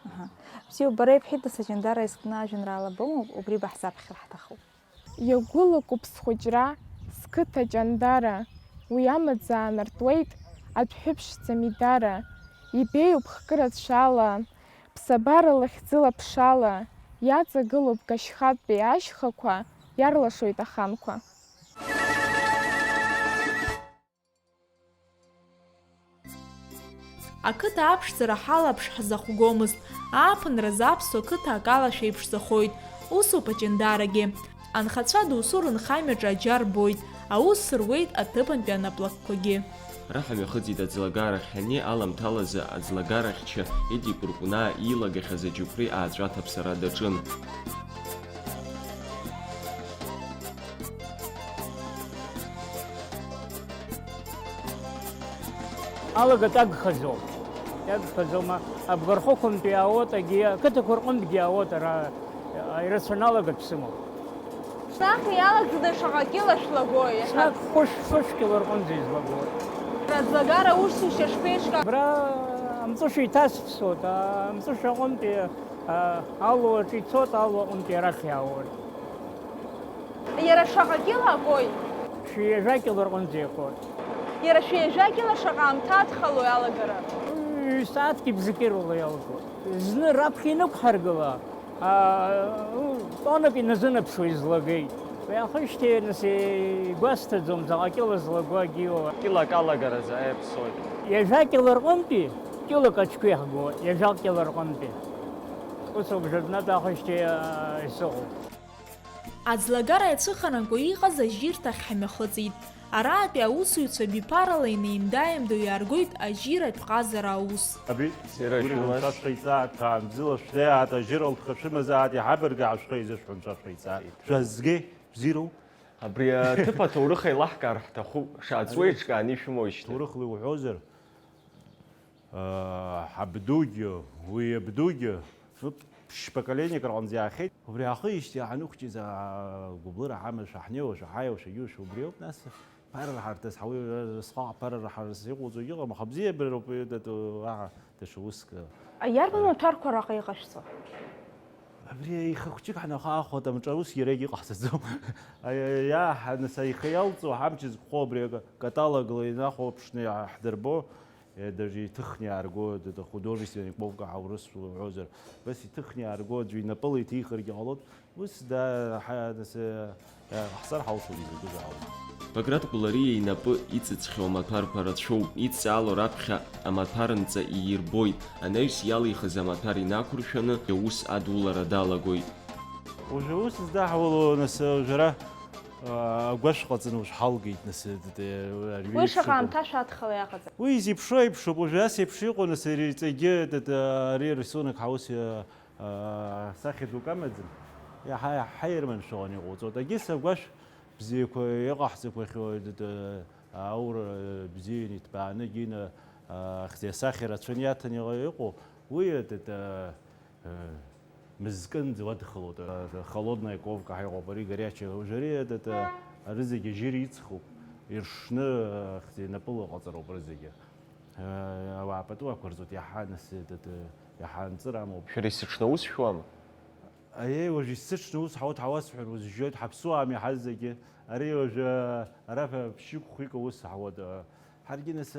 Аҳа. Бзиоуп, бара ибҳәеит, нас Аҷандара изкны ажәеинраала бымоуп, убри баҳзаԥхьар ҳҭахуп. Иагәылакуп схәыҷра, сқыҭа Ҷандара, уи амаӡа аанартуеит, адәҳәыԥшӡа Мидара, ибеиоуп хкы рацәала, ԥсабара лахьӡыла ԥшала, иаҵагылоуп Гашьхатәи ашьхақәа, иарлашоит аханқәа. Ақыҭа аԥшӡара ҳалаԥш ҳзахәгомызт, ааԥынразы аԥсуа қыҭа акалашәа еиԥшӡахоит, усоуп Аҷандарагьы. Анхацәа доусу рынхамҩаҿы аџьа рбоит, аус руеит аҭыԥантәи анаплакқәагьы. Ара ҳамҩахыҵит аӡлагарахь, ани аламҭалазы аӡлагарахьча Едик Кәыркәнаа иилагахьаз аџьықәреи ааҵәа аҭаԥсара даҿын. Алага тәагхаӡом. Иагхаӡома, абгахәқәантәи иаауеит, егьи ақыҭақәа рҟынтәгьы иаауеит, ара ирацәаны алагатә сымоуп. Ҽнак иалагӡаны шаҟа кьыла шәлагои? Ҽнак хәышә, хәышә кьыла рҟынӡа излагоит. Аӡлагара усушьа шԥеиҿкаау? Абра амҵәышә иҭасԥсоит, амҵәышә аҟынтәи, а, алу аҿы ицоит, алу аҟынтәи арахь иаауеит. Иара шаҟа кьыла акои? Шәи ҩажәа кьыла рҟынӡа иакуеит. Иара шәи ҩажәа кьыла шаҟа аамҭа адхалои алагара? Ҩ-сааҭк ибзакыроула иалагоит. Зны раԥхьа инықәҳаргыла, аа, тоннак иназынаԥшуа излагеит. Уи аахижьҭеи нас игәасҭаӡом заҟа кьыла злаго агьиуа. Кьылак алагаразы аиаԥсоит. Ҩажәа кьыла рҟынтәи кьылак аҿқәа иаҳго, ҩажәа кьыла рҟынтәи. Ус ауп, жәабнатә аахижьҭеи, аа, исыҟоу. Аӡлагара иацәыхаракуа иҟаз ажьирҭахь ҳамҩахыҵит. Араатәи аусзуҩцәа биԥарала инеимда-ааимдо иааргоит ажьиратә ҟазара аус. Абри Сирои Гәыргьын Шәлаш. Шәа шәеиҵааит, ҭаанбзыла шәлеиаат, ажьыра лҭха шәымазааит, иҳабаргьы ҳашәхеизы шәынцәа шәеиҵааит. Шәазгеи, бзироу? Абри аҭыԥ аҭоурых еилаҳкаар ҳҭахуп, шаҵуеи ҿкаани ишәымоижьҭеи. Ҭоурыхла иуҳәозар, Ҳабдугьы, уи иабдугьы, ну, ԥшь-поколениак рҟынӡа иаахьеит. Убри аахижьҭеи ҳанықәҷыз, аа, гәыблыра ҳамазшәа, ҳнеиуашәа, ҳааиуашәагьы убри ауп, нас, ԥарраҳарҭас, ҳауаҩра, схаҟа ԥарраҳарас иҟоуҵо иҟам, аха бзиабароуп, уи датәу, аҟа даҽа уск. Иарбан маҭәарқәа араҟа иҟашәҵо? Абри аиха хәҷык ҳанахаахоит, амҿы аус иарагьы иҟаҳҵаӡом. Аиа-, иааҳа-, нас аиха иалҵуа ҳамч зкәхо абри ак-, каталогла инахәаԥшны иаҳдырбо, Е, даже иҭыхны иаарго, д-, д-, художественный ковка ҳаурысшәа уҳәозар, убас иҭыхны иаарго аӡәы инапыла иҭихыргьы ҟалоит. Ус да-, ҳа-, нас, э, Ҳцар ҳалшоит изакәызаалак. Баграт Гәлариа инапы иҵыҵхьоу амаҭәарқәа рацәоуп, идҵаало раԥхьа амаҭәар нҵа иирбоит, анаҩс иалихыз амаҭәар инақәыршәаны аус адулара далагоит. Уажәы аус здаҳуало, нас, уажәы ара агәашә ҟаҵаны уажә ҳалгеит, нас. Уи шаҟа аамҭа шәадхала иаҟаҵа? Уи изеиԥшроу еиԥшуп, уажәы ас еиԥш иҟоу, нас, иҵегьы ари арисунок ҳаус сахьа дук амаӡам, иаҳа-иаҳа ирманшәаланы иҟоуҵоит. Егьыс агәашә бзиақәа иҟаҳҵақәахьоу, аура бзианы иҭбааны, гьина ахьӡи асахьа рацәаны иаҭаны иҟоу, уи мызкынӡа уадхалоит. Холодная ковка ҳәа иҟоуп, ари горячая. Уажәы ари арызегьы ажьира иҵхуп, иршны ахьӡи напыла ҟаҵароуп рызегьы. Ауаа пату ақәырҵоит, иаҳа нас, иаҳа анҵыра амоуп. Шәара исыҽны аус шәуама? Аиеи, уажә исыҽны аус ҳауеит, ҳауасҳәар узжьоит, ҳаԥсуаами ҳазегьы. Ари уажәы ара ԥшьҩык-хәҩык аус ҳауеит. Ҳаргьы нас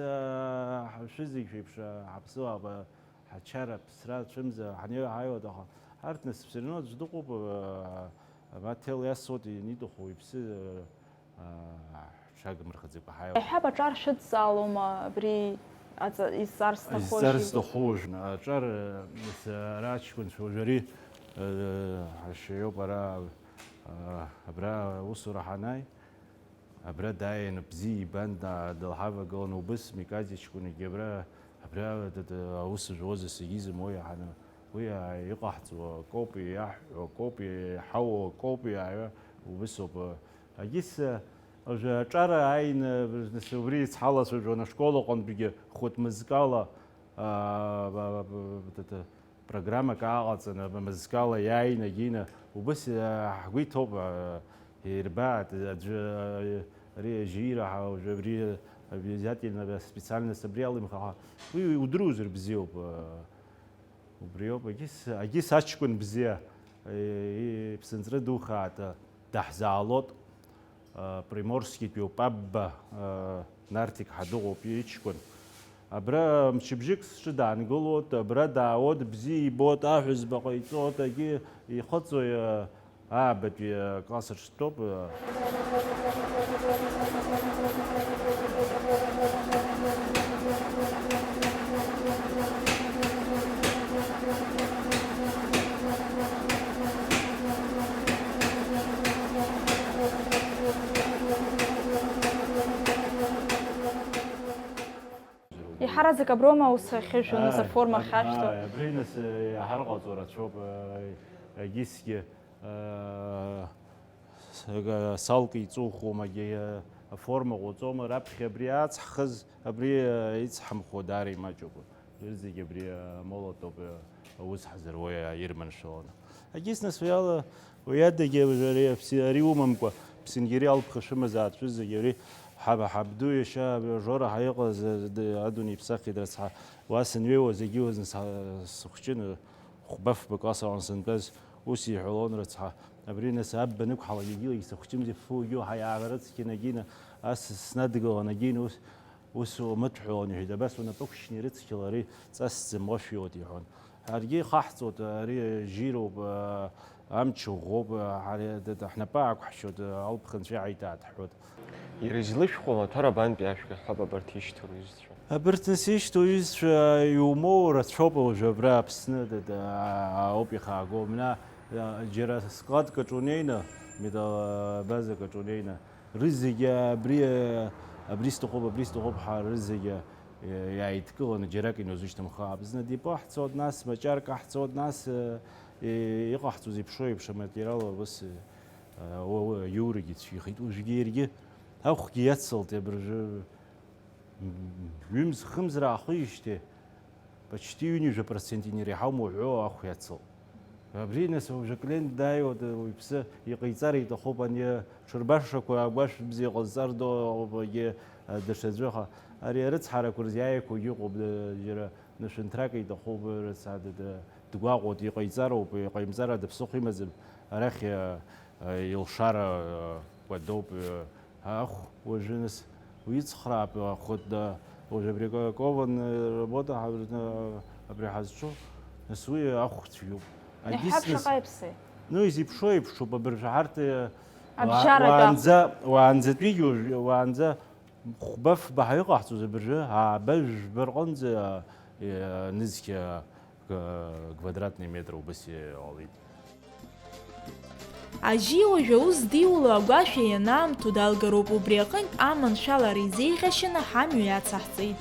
шәызегь шәеиԥш ҳаԥсуаап, ҳачара, аԥсра, цәымза ҳанеиуа ҳаиуеит, аха арҭ нас все равно аӡә дыҟоуп, маҭел иасуеит, ианиҭаху иԥсы ҳҽагмырхаӡакәа ҳаиуеит. Иаҳҳәап, аҿар шәыдҵаалома абри изҵар сҭаху? Изҵар сҭаху уажә. Аҿар ара аҷкәынцәа уажә ари ҳашьа иоуп, ара абра аусура ҳанааи, абра дааин бзиа ибан, дылҳавагылан, убыс Миказиа ҷкәынгьы абра, абра аус зуаз зегьы изымуа иаҳаны. Уи иҟаҳҵо акоуп, иаҳҳәо акоуп, иҳауа акоуп, иааҩуа убысоуп. Агьыс, уажәы аҿар ааины, нас убри ицҳалацәажәон ашкол аҟынтәигьы хәыҭ мызкала, аа, ба-, ба-, ба-, ба-, программак ааҟаҵаны, мызкала иааины, агьины, убыс, аа, ҳгәы иҭоуп, аа, ирбааит, аӡәы, аа, ари ажьира ҳа-, уажәы абри обязательно специальность абри алимхаха, уи удыруазар бзиоуп, аа. Убриоуп, егьыс, егьыс аҷкәын бзиа, иԥсынҵры духаат, даҳзаалот, Приморскитәиуп, Пабба, Нарҭ иԥҳа дыҟоуп иҷкәын. Абра мчыбжьык сҿы даангылот, абра даауот, бзиа ибот, аҳәызба ҟаиҵот, егьи ихыҵуа Аабатәи акласс аҿы дтәоуп. Иҳараӡак аброума аус ахьыжәуа, нас, аформа ахьашәҭо? Ааи, абри, нас, иҳарҟаҵо рацәоуп, егьысгьы, салк иҵухума, аформа ҟоуҵома, раԥхьа абри ацҳхыз, абри ицҳамхуа даара имаҷуп. Зегь абри амолотоуп аус ҳзыруа ирманшәаланы. Егьыс, нас, уи ала, уи адагьы ари умамкәа, ԥсынгьери алԥха шәымазаат шәызегь, ари ҳаб-, ҳабду иашьа Жора ҳәа иҟаз, адунеи иԥсахит, рыцҳа, уа сынҩеиуа зегьы уазын схәҷын, хәба-фба класс аҟны сынтәаз, ус иҳәалон, рыцҳа, абри, нас, аб банықәҳалак егьилагьы сыхәҷымзи, фугьу ҳаиаара рыцқьан, агьина ас снадгылан, агьина ус, ус умыҭәҳәалон, иҳәеит, абас унапы ықәшьны ирыцқьала ари ҵасӡам, уашәиуеит, иҳәон. Ҳаргьы ихаҳҵоит, ари жьироуп, амч ӷәӷәоуп, ҳара ҳнапы аақәҳшьоит, алԥхынҵәа иааиҭааит ҳҳәоит. Иара излышәхәо амаҭәар абантәи ашәҟәы ҳәа абарҭ ишьҭоу рҩызцәа? Абарҭ нас ишьҭоу рҩызцәа иумоу рацәоуп уажәы абра Аԥсны, дада, ауп ихааго. Мна, џьара складк аҿы унеины, металлобазак аҿы унеины, рызегьы абри, абри сҭахуп, абри сҭахуп ҳәа рызегьы иааидкыланы џьарак инаузышьҭымхуа. Аԥсны адепо ҳцот, нас Маҷарка ҳцот, нас, э, иҟаҳҵоз иԥшуа еиԥш аматериал ус, э, уа, уа, аиурагьы цәгьахеит. Уажәгьы иаргьы ахәгьы иацылт, абыржәы, м, ҩымз-хымз раахижьҭеи, почти ҩынҩажәа процент инареиҳаума уҳәо ахә иацылт. Абри, нас, уажәы аклиент дааиуа, уаҩԥсы иҟаиҵар иҭахуп, ани ҽырбашақәа агәашә бзиа ҟазҵар ду ыҟоуп, егьи, а, даҽаӡәы, аха ари арыцҳарақәа рзы иааиқәагьы ыҟоуп, д-, џьара нышәынҭрак иҭахуп, рыцҳа, д-, д-, дгәаҟуеит, иҟаиҵароуп, иҟаимҵар ада ԥсыхәа имаӡам, арахь, а, а, илшара, а, кәадоуп, а, Ахә, уажәы, нас, уицхраап, ахәыда, уажәы абри ко-, кованная работа, ҳа-, абри ҳазҿу, нас, уи ахә цәгьоуп. Иаҳҳәап, Агьыс, нас, шаҟа иаԥсеи? Ну, изеиԥшу еиԥшуп, абыржәы ҳарҭ, э, Абжьаратәы. Уаанӡа, уаанӡатәигьы уажә, уаанӡа хәба-фба ҳәа иҟаҳҵоз абыржәы, ааба-жәба рҟынӡа, э, нызқьа, э, квадратный метр убас иҟалеит. Ажьи уажә аус диуло агәашәа ианаамҭоу далгароуп, убри аҟынтә аманшәалара изеиӷьашьаны ҳамҩа иацаҳҵеит.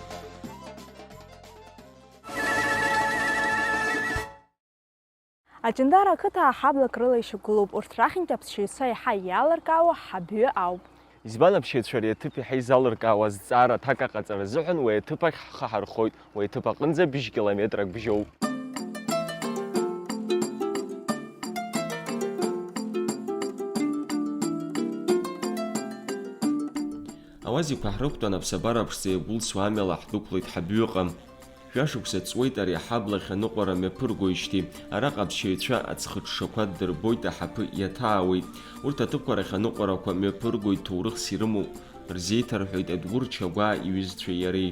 Аҷандара ақыҭа аҳаблак рыла ишьақәгылоуп, урҭ рахьынтә аԥсшьаҩцәа еиҳа иалыркаауа ҳабҩы ауп. Избан аԥсшьаҩцәа ари аҭыԥ еиҳа изалыркаауа азҵаара аҭак аҟаҵара азыҳәан уи аҭыԥ ахь ҳхы ҳархоит, уи аҭыԥ аҟынӡа быжь километрак бжьоуп. Ауазиқәа ҳрықәтәан аԥсабара ԥшӡа иагәылсуа амҩала ҳдәықәлеит ҳабҩыҟа. Жәашықәса ҵуеит ари аҳабла ахьаныҟәара мҩаԥыргоижьҭеи, араҟа аԥсшьаҩцәа аӡхыҽҽақәа ддырбоит, аҳаԥы иаҭаауеит. Урҭ аҭыԥқәа рахь аныҟәарақәа мҩаԥыргоит, ҭоурыхс ирымоу, рзеиҭарҳәоит Адгәыр Чагәаа иҩызцәеи иареи.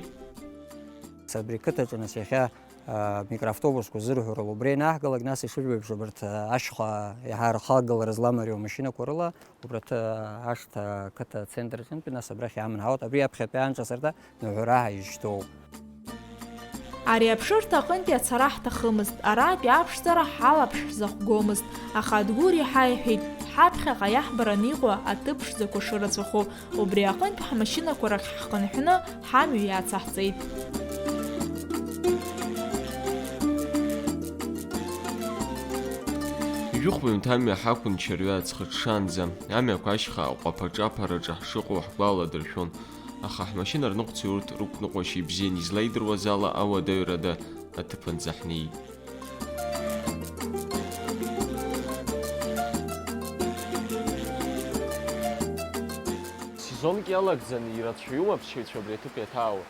Абри қыҭаҿы нас иахьа, а, микроавтобусқәа зырҳәо рыла убра ианаҳгалак, нас ишыжәбо еиԥш абарҭ, а, ашьха иаҳа рхагылара зламариоу амашьынақәа рыла Убра ҭ-, ашҭа ақыҭа ацентр аҟынтәи, нас абрахь иааман ҳауат, абри аԥхьатәи анҿасырҭа ныҳәара ҳаишьҭоуп. Ари аԥшырҭа аҟынтәи ацара ҳҭахымызт, аратәи аԥшӡара ҳалаԥш ҳзахәгомызт, аха Адгәыр иаҳа иҳәеит, ҳаԥхьаҟа иаҳбараны иҟоу аҭыԥ ԥшӡақәа шырацәахо, убри аҟынтә ҳмашьынақәа рахь ҳхынҳәны ҳамҩа иацаҳҵеит. Ижәыхәба ҩынҭамҩа ҳақәын Чарҩа аӡхыҽҽаанӡа, амҩақәа ашьха аҟәаԥа-ҿаԥараҿы ҳшыҟоу ҳгәаладыршәон, аха ҳмашьына рныҟәцаҩ урҭ рықәныҟәашьа ибзиан излаидыруаз ала ауадаҩрада аҭыԥанӡа ҳнеит. Сезонк иалагӡаны ирацәаҩума аԥсшьаҩцәа абри аҭыԥ иаҭаауа?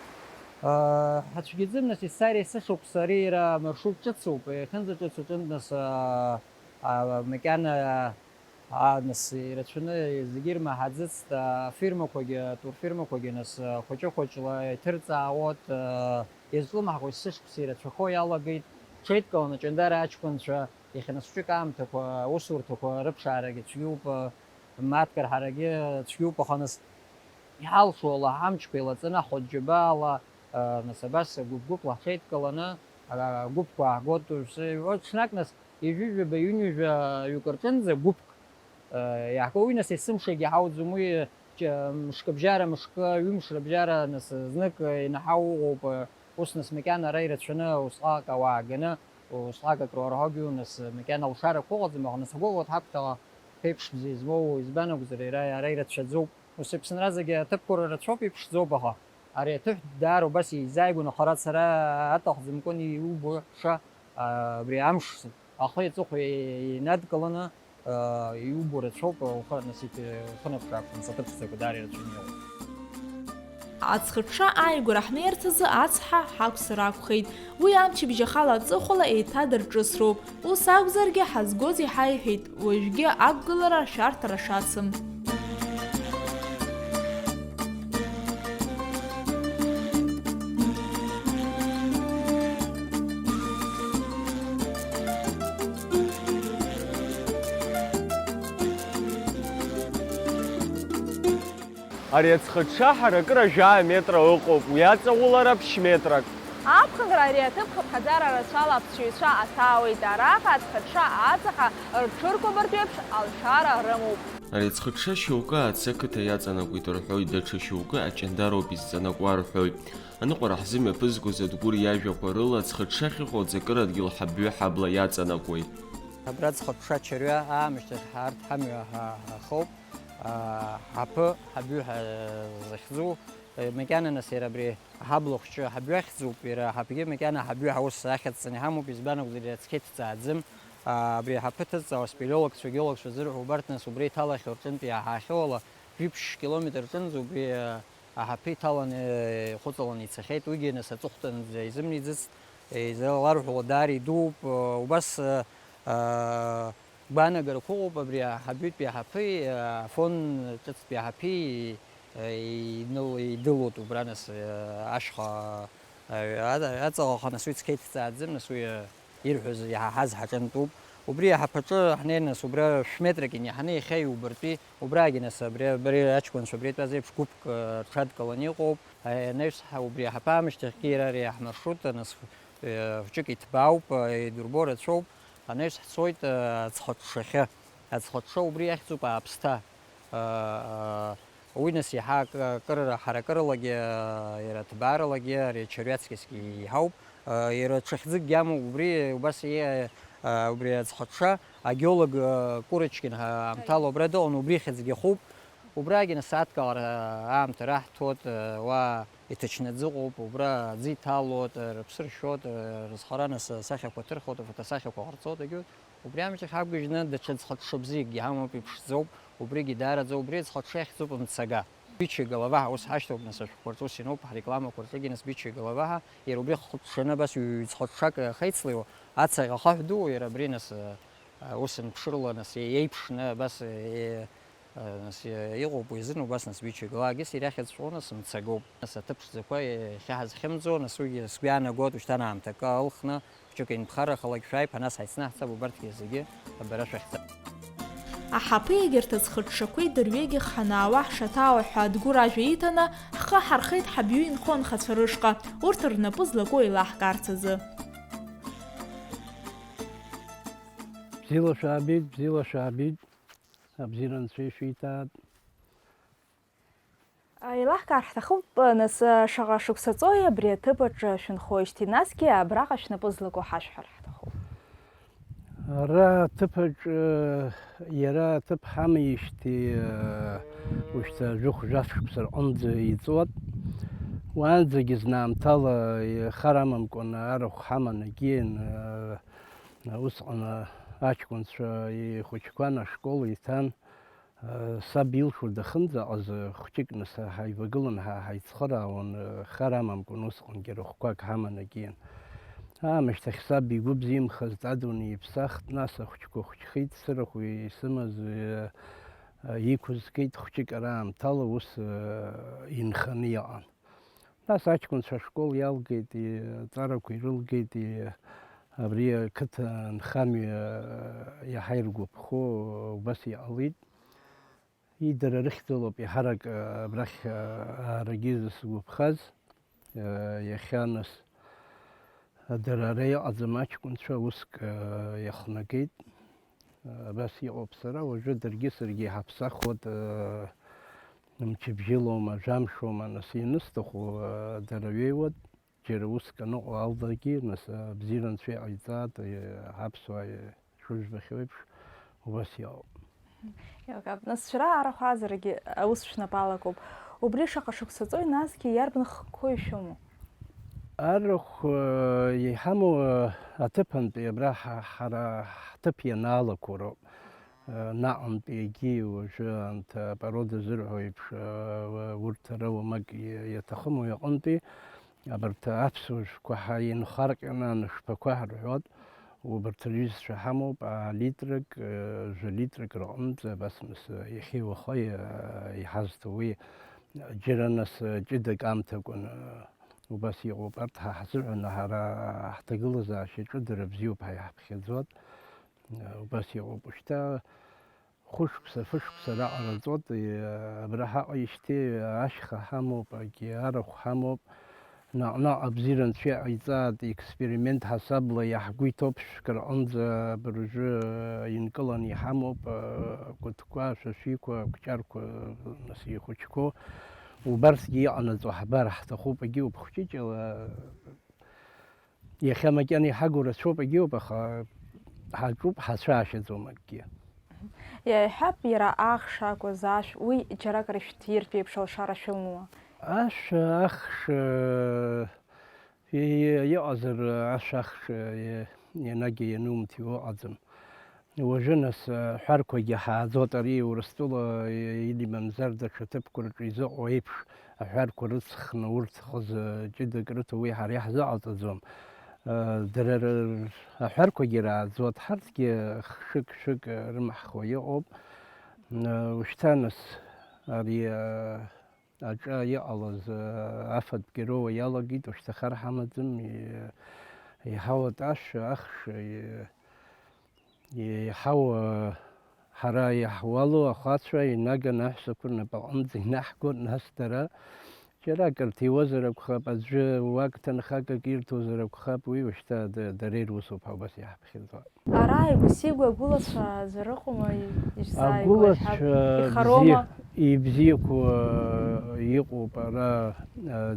Ҳацәгьаӡым, нас, есааира есышықәса ари иара амаршрут ҿыцуп, иахьынӡаҿыцу ҿынтә, нас, а, а, макьана, а, нас, ирацәаны зегьы ирмаҳаӡыцт, афирмақәагьы, атурфирмақәагьы, нас, хәыҷы-хәыҷла иҭырҵаауеит, а, иазҿлымҳахо есышықәса ирацәахо иалагеит, ҽеидкыланы Ҷандара аҷкәынцәа, иахьа нас ҿык аамҭақәа аусурҭақәа рыԥшаарагьы цәгьоуп, а, мааҭк рҳарагьы цәгьоуп, аха нас, иҳалшо ала ҳамчқәа еилаҵаны, ҳхәыҷ џьабаала, а, нас абас гәыԥ-гәыԥла ҳҽеидкыланы, а, агәыԥқәа ааҳгоит, ус, ҽнак, нас, ҩажәи жәаба, ҩынҩажәаҩык рҿынӡа гәыԥк, а, иаҳго, уи, нас, есымшагьы ҳауӡом, уи, ҷ-, мшкы бжьара, мышкы, ҩымш рыбжьара, нас, знык, а, инаҳау ыҟоуп, а, ус, нас, макьана ара ирацәаны усҟак ауаа ганы, усҟак акруарҳәогьы, нас, макьана алшарақәа ыҟаӡам, аха, нас, ҳгәыӷуеит ҳақәҭала ԥеиԥш бзиа измоу, избан акәзар, иара, ара ирацәаӡоуп. Ус Аԥсынра зегьы аҭыԥқәа рацәоуп, иԥшӡоуп, аха ари аҭыԥ даара убас еизааигәаны ахара ацара аҭахӡамкәан иубо ша, а, абри амш ахи аҵыхәеи инадкыланы, а, иубо рацәоуп, ухы, нас, иҭ-, ухы наԥшаақәҵан, аҭыԥ ԥшӡақәа даара ирацәаны иҟоуп. Аӡхыҽҽа ааигәара ҳнеирц азы ацҳа ҳақәсыр акәхеит. Уи амчыбжь ахала аҵыхәала еиҭа дырҿысроуп. Ус акәзаргьы, ҳазгоз иаҳа иҳәеит, уажәгьы ақәгылара ашәарҭара шацым. Ари аӡхыҽҽа ҳаракыра жәаа метра ыҟоуп, уи аҵаулара ԥшь метрак. Аԥхынра ари аҭыԥ хыԥхьаӡара рацәала аԥсшьаҩцәа аҭаауеит, араҟа аӡхыҽҽа аҵаҟа рҽыркәабартә еиԥш алшара рымоуп. Ари аӡхыҽҽа шьоукы Аацы ақыҭа иаҵанакуеит рҳәоит, даҽа шьоукы Аҷандароуп изҵанакуа рҳәоит. Аныҟәара ҳзымҩаԥызгоз Адгәыр иажәақәа рыла, аӡхыҽҽа ахьыҟоу аӡакыра адгьыл ҳабҩы ҳабла иаҵанакуеит. Абра аӡхыҽҽа Чарҩа аамышьҭахь ҳарҭ ҳамҩа ҳа-, ҳахоуп. Аа, ҳаԥы, ҳабҩы ҳа-, захьӡу, е, макьана нас иара абри аҳабла хәҷы ҳабҩы ахьӡуп, иара ҳаԥгьы макьана ҳабҩы ҳаус ахьаҵаны иҳамоуп, избан акәзар, иара цқьа иҭҵааӡам. Аа, абри ҳаԥы ҭыҵаауа спелеологцәа, геологцәа зырҳәо убарҭ нас убра иҭалахьоу рҿынтә иаҳахьоу ала, жәиԥшь километр рҿынӡа убри, а, аҳаԥы иҭаланы, ихәыҵаланы ицахьеит, уигьы нас аҵыхәтәанӡа изымнеиӡыцт, изаларҳәо даара идууп, убас, а, гәаанагарақәа ыҟоуп, абри аҳабҩытәи аҳаԥи, афон ҿыцтәи аҳаԥи, иныл-, идылоит убра нас, ашьха, аҵаҟаха нас уи цқьа иҭҵааӡам, нас уи ирҳәоз иаҳаҳаз ҳаҿынтәуп. Убри аҳаԥаҿы ҳнеины, нас, убра шә-метрак иниаҳаны, иахьа иубартәи, убраагьы, нас, абри, абри аҷкәынцәа абри итәаз еиԥш гәыԥк, э, рҽадкыланы иҟоуп. Анаҩс ҳа-, убри аҳаԥы аамышьҭахьгьы иара ари ҳмаршрут, нас, э, хәҷык иҭбаауп, э, идурбо рацәоуп. Анаҩс ҳцоит, э, аӡхыҽҽахьы. Аӡхыҽҽа убри иахьӡуп Ааԥсҭа. Уи, нас, иаҳа акы-, акырра-, ҳаракырралагьы, иара аҭбааралагьы ари ачариацкисгьы иҳауп. Иара ҽа хьӡыкгьы амоуп, убри убас, убри аӡхыҽҽа, агеолог Курочкин ҳәа аамҭала убра дыҟан, убри хьӡгьы ахуп. Убрагьы, нас, аҭкаара аамҭа раҳҭоит, уа иҭачнаӡыҟоуп, убра аӡы иҭалоит, рыԥсы ршьоит, рызхара, нас, асахьақәа ҭырхуеит, афотосахьақәа ҟарҵоит, егьи. Убри амчахь ҳақәгьежьны даҽа ӡхыҽҽа бзиакгьы ҳамоуп, иԥшӡоуп, убригьы даараӡа, убри ӡхыҽҽа иахьӡуп мцага. Бичи Головаҳа ус ҳашьҭоуп, нас, ашәҟәқәа рҿы ус иануп, ҳрекламақәа рҿгьы, нас, Бичи Головаҳа, иара убри хыҽҽаны абас ҩ-, ӡхыҽҽак ахеицлеиуа, ацаҟьа ахаҳә ду, иара абри, нас, ус мҽырла, нас, еиԥшны абас, е-, нас, иҟоуп уи азын, убас, нас, Бичи Головаҳагьы иара иахьӡҵәҟьоу, нас, мцагоуп. Нас аҭыԥ ԥшӡақәа иахьа ҳазхьымӡо, нас, уигьы сгәы иаанагоит, ушьҭан аамҭа акы алхны, хәҷык инԥхаррахалак шәааиԥа, нас ҳаицнаҳҵап, убарҭгьы зегьы бара шәахьӡап. Аҳаԥы егьырҭ аӡхыҽҽақәеи дырҩегьых ҳанаауа, ҳшаҭаауа ҳәа Адгәыр ажәа иҭаны, ҳхы ҳархеит ҳабҩы инхо анхацәа рышҟа, урҭ рнапы злаку еилаҳкаарц азы. Бзиала шәаабеит, бзиала шәаабеит, абзиара Анцәа ишәиҭааит. Еилаҳкаар ҳҭахуп, нас, шаҟа шықәса ҵуеи абри аҭыԥ аҿы шәынхоижьҭеи, насгьы абраҟа шәнапы злаку ҳашәҳәар ҳҭахуп. Ара аҭыԥ аҿы, иара аҭыԥ ҳамеижьҭеи, ушьҭа жәохә-жәаф шықәса рҟынӡа иҵуан. Уаанӡагьы зны аамҭала хар амамкәан арахә ҳаман, егьиин, усҟан аҷкәынцәа ихәыҷқәан, ашкол иҭан. Саб илшо дахынӡаҟаз, хәҷык, нас, ҳаивагылан, ҳа-, ҳаицхыраауан, хар амамкәан усҟангьы рахәқәак ҳаман егьиин. Аамышьҭахь саб игәы бзиамхазт, адунеи иԥсахт, нас ахәҷқәа хәҷхеит, сырахә исымаз, иқәызгеит, хәҷык ара аамҭала ус инханы иҟан. Нас аҷкәынцәа ашкол иалгеит, и-, аҵарақәа ирылгеит, и-, абри ақыҭа анхамҩа иаҳа иргәаԥхо убас иҟалеит. Идара рыхьӡалоуп еиҳарак, а, абрахь, а, аарагьы зысгәаԥхаз, а, иахьа нас, а, дара ара иҟаӡам аҷкәынцәа уск, а, иахнагеит. А, абас иҟоуп сара, уажәы даргьы саргьы иҳаԥсахуеит, а, мчыбжьылоума, жәамшоума, нас ианысҭаху, а, дара ҩеиуеит. Џьара уск аныҟоу алдагьы, нас, абзиара Анцәа иҟаиҵааит, аԥсуаа шыжәбахьоу еиԥш, убас иҟоуп. Еилкаап. Нас шәара арахә ааӡарагьы аус шәнапы алакуп. Убри шаҟа шықәса ҵуеи, насгьы иарбан хкқәоу ишәымоу? Арахә, э, иҳамоу, э, аҭыԥантәи абра ҳа-, ҳара ҳҭыԥ ианаалақәо роуп. Э, наҟынтәи егьи уажәы анҭ апорода зырҳәо еиԥш, э, урҭ ара уамак иа-, иаҭахым уи аҟынтәи. Абарҭ аԥсуа жәқәа ҳа-, инхарҟьаны анышәԥақәа ҳарҳәоит. Убарҭ рҩызцәа ҳамоуп, аа литрак, жәа литрак рҟынӡа, абас, нас, иахьеи уахеи, иҳазҭо уи, џьара, нас, ҷыдак аамҭакәын, убас иҟоуп. Арҭ ҳа ҳзыҳәан, ҳара ҳҭагылазаашьа ҷыдара бзиоуп ҳәа иаҳԥхьаӡоит. Убас иҟоуп. Ушьҭа Хәышықәса, фышықәса раҟара ҵуеит, абра ҳаҟеижьҭеи ашьха ҳамоуп, егьи арахә ҳамоуп. Наҟ-наҟ абзиара Анцәа иҟаиҵааит, експеримент ҳасабла иаҳгәы иҭоуп шәкы рҟынӡа, абыржәы инкыланы иҳамоуп, акәытқәа, ашәашәиқәа, акәҷарқәа, нас, ихәыҷқәоу. Убарҭгьы иҟанаҵо ҳбар ҳҭахуп, егьи уԥхәҷыҷала. Иахьа макьана иҳагу рацәоуп, егьиуп, аха ҳаҿуп, ҳацәаашьаӡом акгьы. Иаҳҳәап, иара ахш акәыз ашә, уи џьаракыр шәҭиртә еиԥш алшара шәымоума? Ашә ахш, э, и-, иҟазар, ашә ахш, э, ианагьы ианумҭиуа ыҟаӡам. Уажәы, нас, аҳәарқәагьы ҳааӡоит, ари Урыстәыла или мамзар даҽа ҭыԥқәа рҿы изыҟоу еиԥш, аҳәарқәа рыҵхны урҭ хазы ҷыдак рыҭо уи ҳара иаҳзыҟаҵаӡом. Дара р-, аҳәарқәагьы рааӡоит, ҳарҭгьы хшык-шәык рымаҳхуа иҟоуп. Ушьҭа, нас, ари, аҿа иҟалаз, афатә Кирова иалагеит, ушьҭа хар ҳамаӡам, и-, иҳауат ашә, ахш, и-, Иҳау, ҳара иаҳуалу ахәацәа инаганы аҳәсақәа рнапаҟынӡа инаҳго, нас дара џьара акыр ҭиуазар акәхап, аӡәы уак ҭынхак акы ирҭозар акәхап, уи уажәшьҭа да-, дара ирусуп ҳәа убас иаҳԥхьаӡоит. Ара ааигәа-сигәа агәылацәа аӡәыр ыҟоума, ишәзааигәоу, Агәылацәа ихароума? Бзиа-, ибзиақәа иҟоуп ара,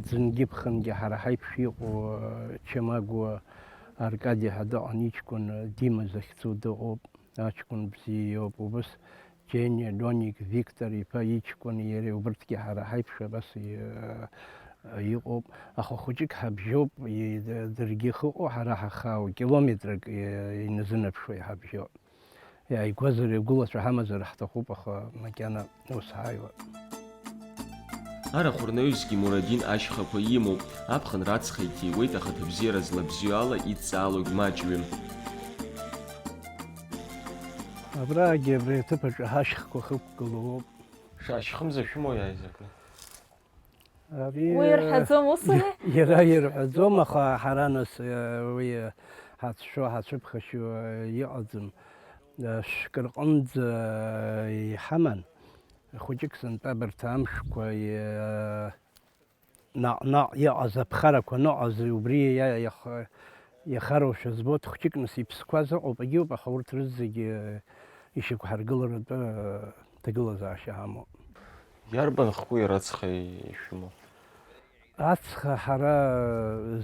ӡынгьы-ԥхынгьы ҳара ҳаиԥш иҟоу, Чамагәа Аркади ҳәа дыҟан, иҷкәын Дима захьӡу дыҟоуп, аҷкәын бзиа иоуп, убас Џьениа, Лионик, Виктор иԥа иҷкәын иареи убырҭгьы ҳара ҳаиԥш абас и-, иҟоуп. Аха хәыҷык ҳабжьоуп, и-, даргьы ихы ыҟоу ҳара ҳахаау, километрак и-, иназынаԥшуа иҳабжьоуп. Иааигәазар, игәылацәа ҳамазар ҳҭахуп, аха макьана ус ҳааиуа. Арахә рнаҩсгьы Мурадин ашьхақәа имоуп. Аԥхынра ацха иҭиуеит, аха ҭабзиара злабзиоу ала идҵаалогь маҷҩым. Абраагьы абри аҭыԥ аҿы ҳашьхақәа хықәгылоуп. Шашьхымза шәымоу иааизакны? Ари, Уи ирҳәаӡом, ус ами? Иара ирҳәаӡом, аха ҳара нас, уи ҳацәшәо, ҳацәыԥхашьо иҟаӡам. Шәкы рҟынӡа иҳаман, хәыҷык сынтәа абарҭ амшқәа, наҟ-наҟ иҟаз аԥхарақәа ныҟаз, убри иа-, иах-, иахароушәа збоит, хәҷык нас иԥсқәаз ыҟоуп, егьиуп, аха урҭ рызегьы ишьақәҳаргыларатәы ҭагылазаашьа ҳамоуп. Иарбан хкәи рацхеи ишәымоу? Ацха ҳара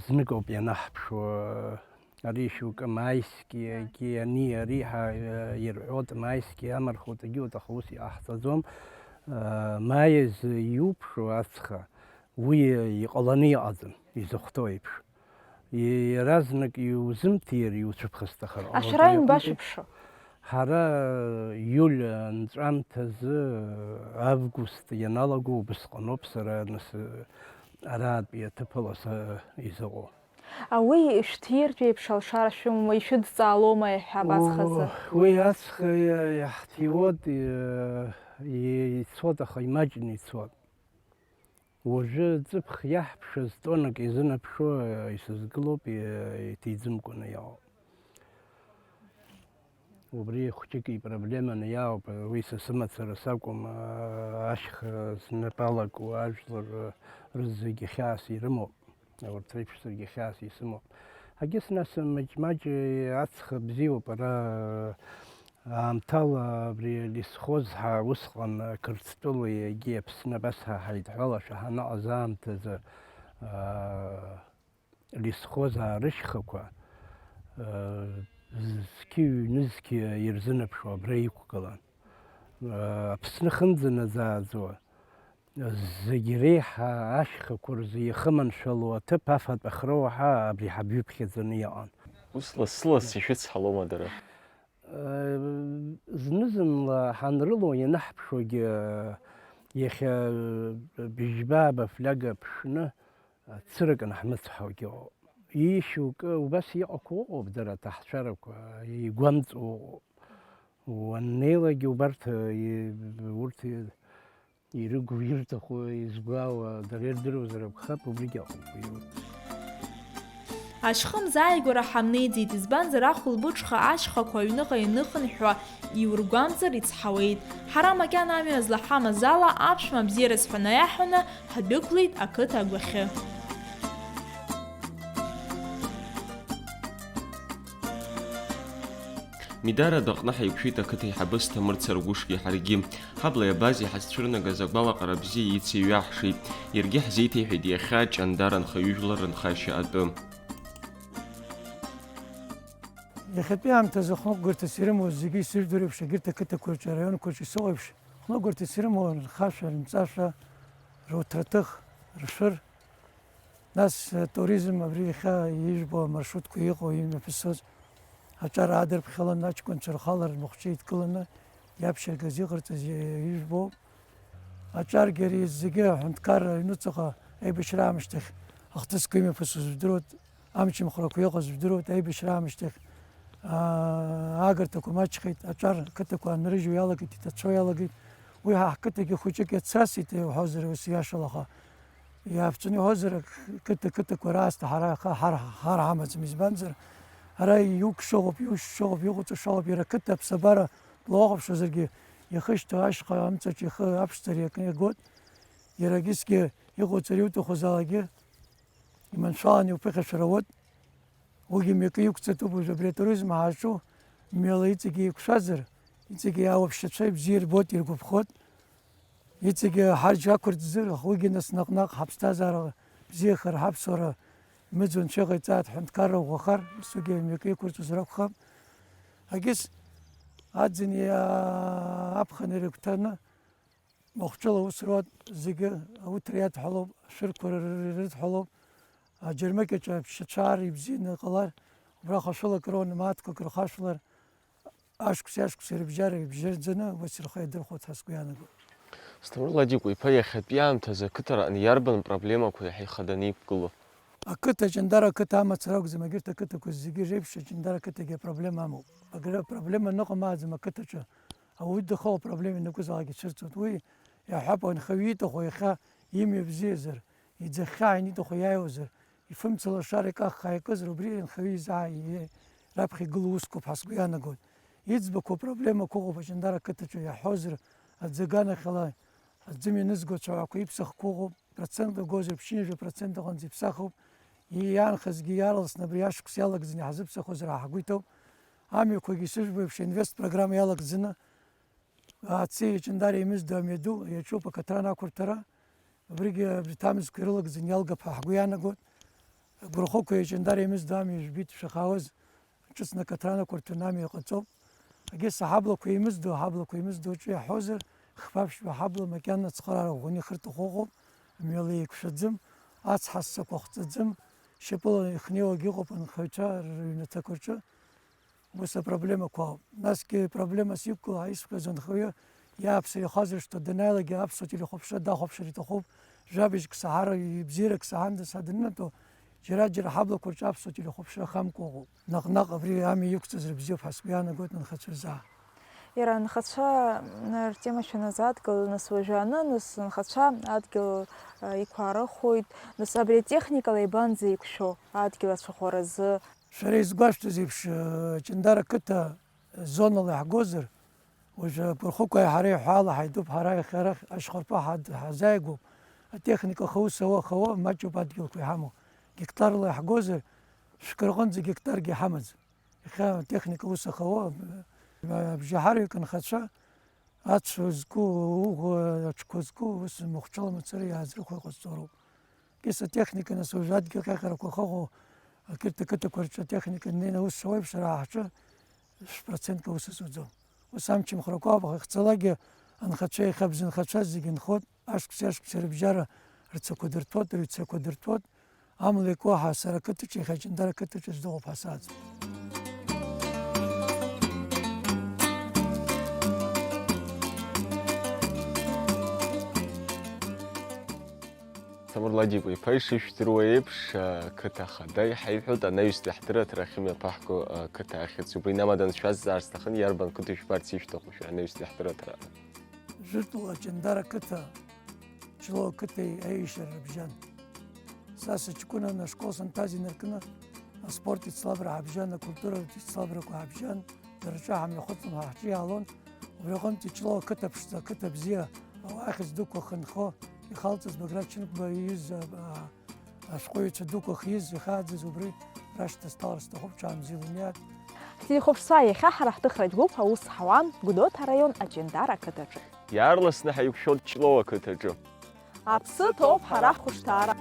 зныкоуп ианаҳԥшуа, ари шьоукы маисгьы, егьи ани, ари ҳәа ирҳәоит, маисгьы амархоит, егьиуп, аха ус иҟаҳҵаӡом. Маиазы иуԥшу ацха, Уи иҟаланы иҟаӡам, изыхәҭоу еиԥш. Иаразнак иузымҭир, иуцәыԥхасҭахар ҟалоит. Ашәара имбашәыԥшо. Ҳара иуль анҵәамҭазы, август ианалаго убысҟаноуп сара нас аратәи аҭыԥала са изыҟоу. А уи шәҭиртә еиԥш алшара шәымоума, ишәыдҵаалома иаҳҳәап, аҵхазы? Уи аҵх иаҳҭиуеит, ицоит, аха имаҷны ицоит. Уажәы ҵыԥх иаҳԥшыз тоннак изынаԥшуа исызгылоуп, иҭиӡымкәаны иҟоуп. Убри хәҷык ипроблеманы иаауп, уи са сымацара сакәым, ашьха знапы алаку ажәлар рызегьы хьаас ирымоуп, урҭ реиԥш саргьы хьаас исымоуп. Егьыс нас маҷ-маҷ аҵх бзиоуп, ара Аамҭала абри Лесхоз ҳәа усҟан Қырҭтәылеи егьи Аԥсны абас ҳа ҳаидҳәалашәа ҳаныҟаз аамҭазы, аа, Лесхоз аарышьхақәа, аа, зқьи ҩнызқьи ирзынаԥшуа абра иқәгылан. Аа, Аԥсны хынӡанаӡааӡуа, Зегь реиҳа ашьхақәа рзы ихыманшәалоу аҭыԥ афатә ахроуҳәа абри ҳабҩыԥхьаӡаны иҟан. Ус лассы-лассы ишәыцҳалома дара? Зны-зынла ҳанрыло ианаҳԥшуагьы, иахьа быжьба-ааба фляга ԥшны цыракы анаҳмыцҳауагьы ыҟоуп. Ишьоукы убас иҟақәоу ыҟоуп, дара аҭаҳцәарақәа игәамҵуа ыҟоуп. Уаннеилакгьы убарҭ, и-, урҭ, и-, ирыгу-, ирҭаху, изгәаауа, дара ирдыруазар акәхап, убригьы ыҟоуп, уи. Ашьхымз ааигәара ҳамнеиӡеит, избанзар, ахәылбыҽха ашьхақәа аҩныҟа ианыхынҳәуа иургәамҵыр ицҳауеит. Ҳара макьана амҩа злаҳамаз ала, аԥшәма абзиараз ҳәа наиаҳәаны, ҳдәықәлеит ақыҭа агәахьы. Мидара адәаҟны ҳаиқәшәеит ақыҭа аиҳабы Сҭамыр Царгәышгьы ҳаргьы. Ҳабла иабаз иҳазцәырнагаз агәалаҟара бзиа ицеиҩаҳшеит. Иаргьы ҳзеиҭеиҳәеит иахьа Ҷандар анхаҩыжәлар рынхашьа атәы. Иахьатәи аамҭазы хныҟәгарҭас ирымоу зегьы исыжәдыруеиԥш, егьырҭ ақыҭақәа рҿы, араионқәа рҿы исыҟоу еиԥш, хныҟәгарҭас ирымоу рынхашәа, рынҵәашәа, руҭраҭых, ршәыр, Нас, э, туризм абри иахьа ижәбо амаршрутқәа иҟоу имҩаԥысуаз аҿар аадырԥхьалан, аҷкәынцәа рхала рмахәҿа еидкыланы иаԥшьыргаз иҟарҵаз и-, ижәбо. Аҿаргьы ари зегьы аҳәынҭқарра аҩнуҵаҟа аибашьра аамышьҭахь ахҭысқәа имҩаԥысуаз жәдыруеит, амчымхәрақәа иҟаз жәдыруеит, аибашьра аамышьҭахь, аа, аагарҭақәа маҷхеит, аҿар ақыҭақәа анрыжьуа иалагеит, иҭацәуа иалагеит. Уи ҳа ҳқыҭагьы хәыҷык иацрасит, иуҳәозар, ус иашала, аха Иаԥҵәаны иҳәозар, ақ-, қыҭа-қыҭақәа раасҭа ҳара, ха-, ҳар-, ҳар ҳамаӡам, избанзар, Ара иукшоуп, иушьцәоуп, иҟоуҵашоуп, иара ақыҭа аԥсабара длахәаԥшуазаргьы, ихы шьҭоу ашьха амҵаҿ ихы аԥшӡара иакны иагоит. Иара егьысгьы иҟауҵар иуҭахузаалакгьы иманшәаланы иуԥыхьашәар ауеит. Уигьы мҩакы иқәҵатәуп уажә абри атуризм ҳазҿу, мҩала иҵегьы еиқәшәазар, иҵегьы ауаԥшьацәа ибзиа ирбоит, иргәаԥхоит. Иҵегьы ҳарџь ақәырҵзар, аха уигьы нас наҟ-наҟ ҳаԥсҭазаара бзиахар, ҳаԥсуара мыӡуа анцәа иҟаиҵааит, ҳҳәынҭқарра ӷәӷәахар, ус уигьы мҩакы иқәырҵозар акәхап. Агьыс аӡын иа-, аԥхын ирыгәҭаны, махәҿыла аус руат, зегьы ауҭра иадҳәалоуп, ашәырқәа ры-, ры-, рыдҳәалоуп, аџьармыкьаҿ аԥшьацәаар ибзианы иҟалар, убра хашәалак роуны мааҭқәак рхашәлар, ашықәси ашықәси рыбжьара ибжьаӡаны убас рхы иадырхәоит ҳәа сгәы иаанагоит. Асҭамыр Ладикәа-иԥа, иахьатәи аамҭазы ақыҭараҟны иарбан проблемақәа иаҳа ихаданы иқәгылоу? Ақыҭа, Ҷандара ақыҭа амацара акәӡам, егьырҭ ақыҭақәа зегьы реиԥш Ҷандара ақыҭагьы апроблема амоуп. Агра-, проблема ныҟамлаӡам ақыҭаҿы. Ауаҩы дахьыҟоу апроблема ианакәызаалак ицәырҵуеит. Уи иаҳҳәап, анхаҩы ииҭаху иахьа имҩа бзиазар, иӡахьхьааин ииҭаху иааиуазар, ифымцалашара икаххаа икызар, убри анхаҩы изаа-, раԥхьа игылоу усқәоуп ҳәа сгәы иаанагоит. Иӡбахә, проблемақәа ыҟоуп Аҷандара ақыҭаҿы, иаҳҳәозар, аӡы аганахьала аӡы мҩанызго ацәаҳәақәа иԥсахқәа ыҟоуп, процент агозар, ԥшьынҩажәа процент аҟынӡа иԥсахуп. Иаанхазгьы иаарласны абри ашықәс иалагӡаны иҳазыԥсахуазар ҳәа ҳгәы иҭоуп. Амҩақәагьы ишыжәбо еиԥш, инвест программа иалагӡаны, Аци Ҷандари имыждо амҩаду иаҿуп акаҭран ақәырҭәара. Убригьы абри ҭамзқәа ирылагӡаны иалгап ҳәа ҳгәы иаанагоит. Гәырхәықәеи Ҷандари имыждо амҩа жәбит шәахаауаз, ҿыцны акаҭран ақәырҭәаны амҩа ҟаҵоуп. Агьыс аҳаблақәа имыждо, аҳаблақәа имыждо аҿы иаҳҳәозар, хԥа-ԥшьба ҳабла макьана ацхыраара ӷәӷәаны ихырҭахо ыҟоуп, мҩала еиқәшәаӡом, ацҳа ссақәа хҵаӡом, шьапыла ихнеиуагь ыҟоуп анхаҩцәа рыҩнаҭақәа рҿы. Ус апроблемақәа ауп. Насгьы проблемас иқәгылоу ҳаисхәаз анхаҩы иааԥсара ихазыршҭуа данааилак аԥсуа телехәаԥшра дахәаԥшыр иҭахуп. Жәабжьк саҳар, ибзиарак саҳандаз ҳәа данынатәо, џьара-џьара ҳаблақәа рҿы аԥсуа телехәаԥшра хамкәа ыҟоуп. Наҟ-наҟ абри амҩа иқәҵазар бзиоуп ҳәа сгәы иаанагоит анхацәа рзы. Иара анхацәа, м, ртема шәаназы адгьыл, нас уажәы аны, нас анхацәа адгьыл, а, иқәаарыхуеит, нас абри атехникала ибанӡа иқәшәо адгьыл ацәахәаразы? Шәара изгәашәҭаз еиԥш, Ҷандара қыҭа зонала иаҳгозар, уажәы Гәырхәықәеи ҳареи ҳәаала ҳаидуп, ҳара иахьа арахь ашьхарԥы ҳад-, ҳазааигәоуп. Атехника хауса уа хауа, маҷуп адгьылқәа иҳамоу. Гектарла иаҳгозар, шәкы рҟынӡа гектаргьы иҳамаӡам. Иахьа атехника ус ахауа, абжьаҳарҩык анхацәа ацәа зку, уӷә аҽқәа зку, ус махәҿала мацара иаазрыхәо иҟазҵо роуп. Кьыса техника, нас, уажәы адгьыл ҟьаҟьарақәа ахыҟоу, ақырҭ ақыҭақәа рҿы атехника инеины аус шауеиԥш, ара ҳҿы шә-процентк аус азуӡом. Ус амчымхрақәа ауп, аха ихцалакгьы анхацәа, иахьа бзанхацәа зегьы нхоит, ашықәси ашықәси рыбжьара рцақәа дырҭоит, рыҩцақәа дырҭоит, амла икуа ҳәа сара ақыҭаҿы, иахьа Ҷандара ақыҭаҿы сдыҟоуп ҳәа сааӡоит. Асҭамыр Ладикәа-иԥа, ишышәдыруа еиԥш, ақыҭа ахада иҳаиҳәоит, анаҩстәи ҳдырраҭара ахьымҩаԥаҳго ақыҭа ахьӡ. Убри инамаданы шәазҵаар сҭахын, иарбан қыҭа шәбарц ишәҭаху шәа анаҩстәи ҳдырраҭара? Жәытәла Ҷандара қыҭа, Ҷлоу ақыҭеи аиашьара рыбжьан. Са сыҷкәынан ашкол санҭаз инаркны аспорт ицлабра ҳабжьан, акультуратә ицлабрақәа ҳабжьан, дара рҿы ҳамҩахыҵуан, ҳа ҳҿы иаалон. Убри аҟынтә Ҷлоу ақыҭа ԥшӡа, ақыҭа бзиа, ауаа ахьӡ дуқәа хынхо, ихалҵыз Баграт Чынқәба иҩыза, а, ашәҟәыҩҩцәа дуқәа хиз, ихааӡаз убри рашҭа сҭалар сҭахуп, ҽаанбзиала умиааит. Ҳтелехәаԥшцәа, иахьа ҳара ҳҭыхратә гәыԥ аус ҳауан Гәдоуҭа араион Аҷандара ақыҭаҿы. Иаарласны ҳаиқәшәоит Ҷлоу ақыҭаҿы. Аԥсы ҭоуп ҳара ҳхәышҭаара.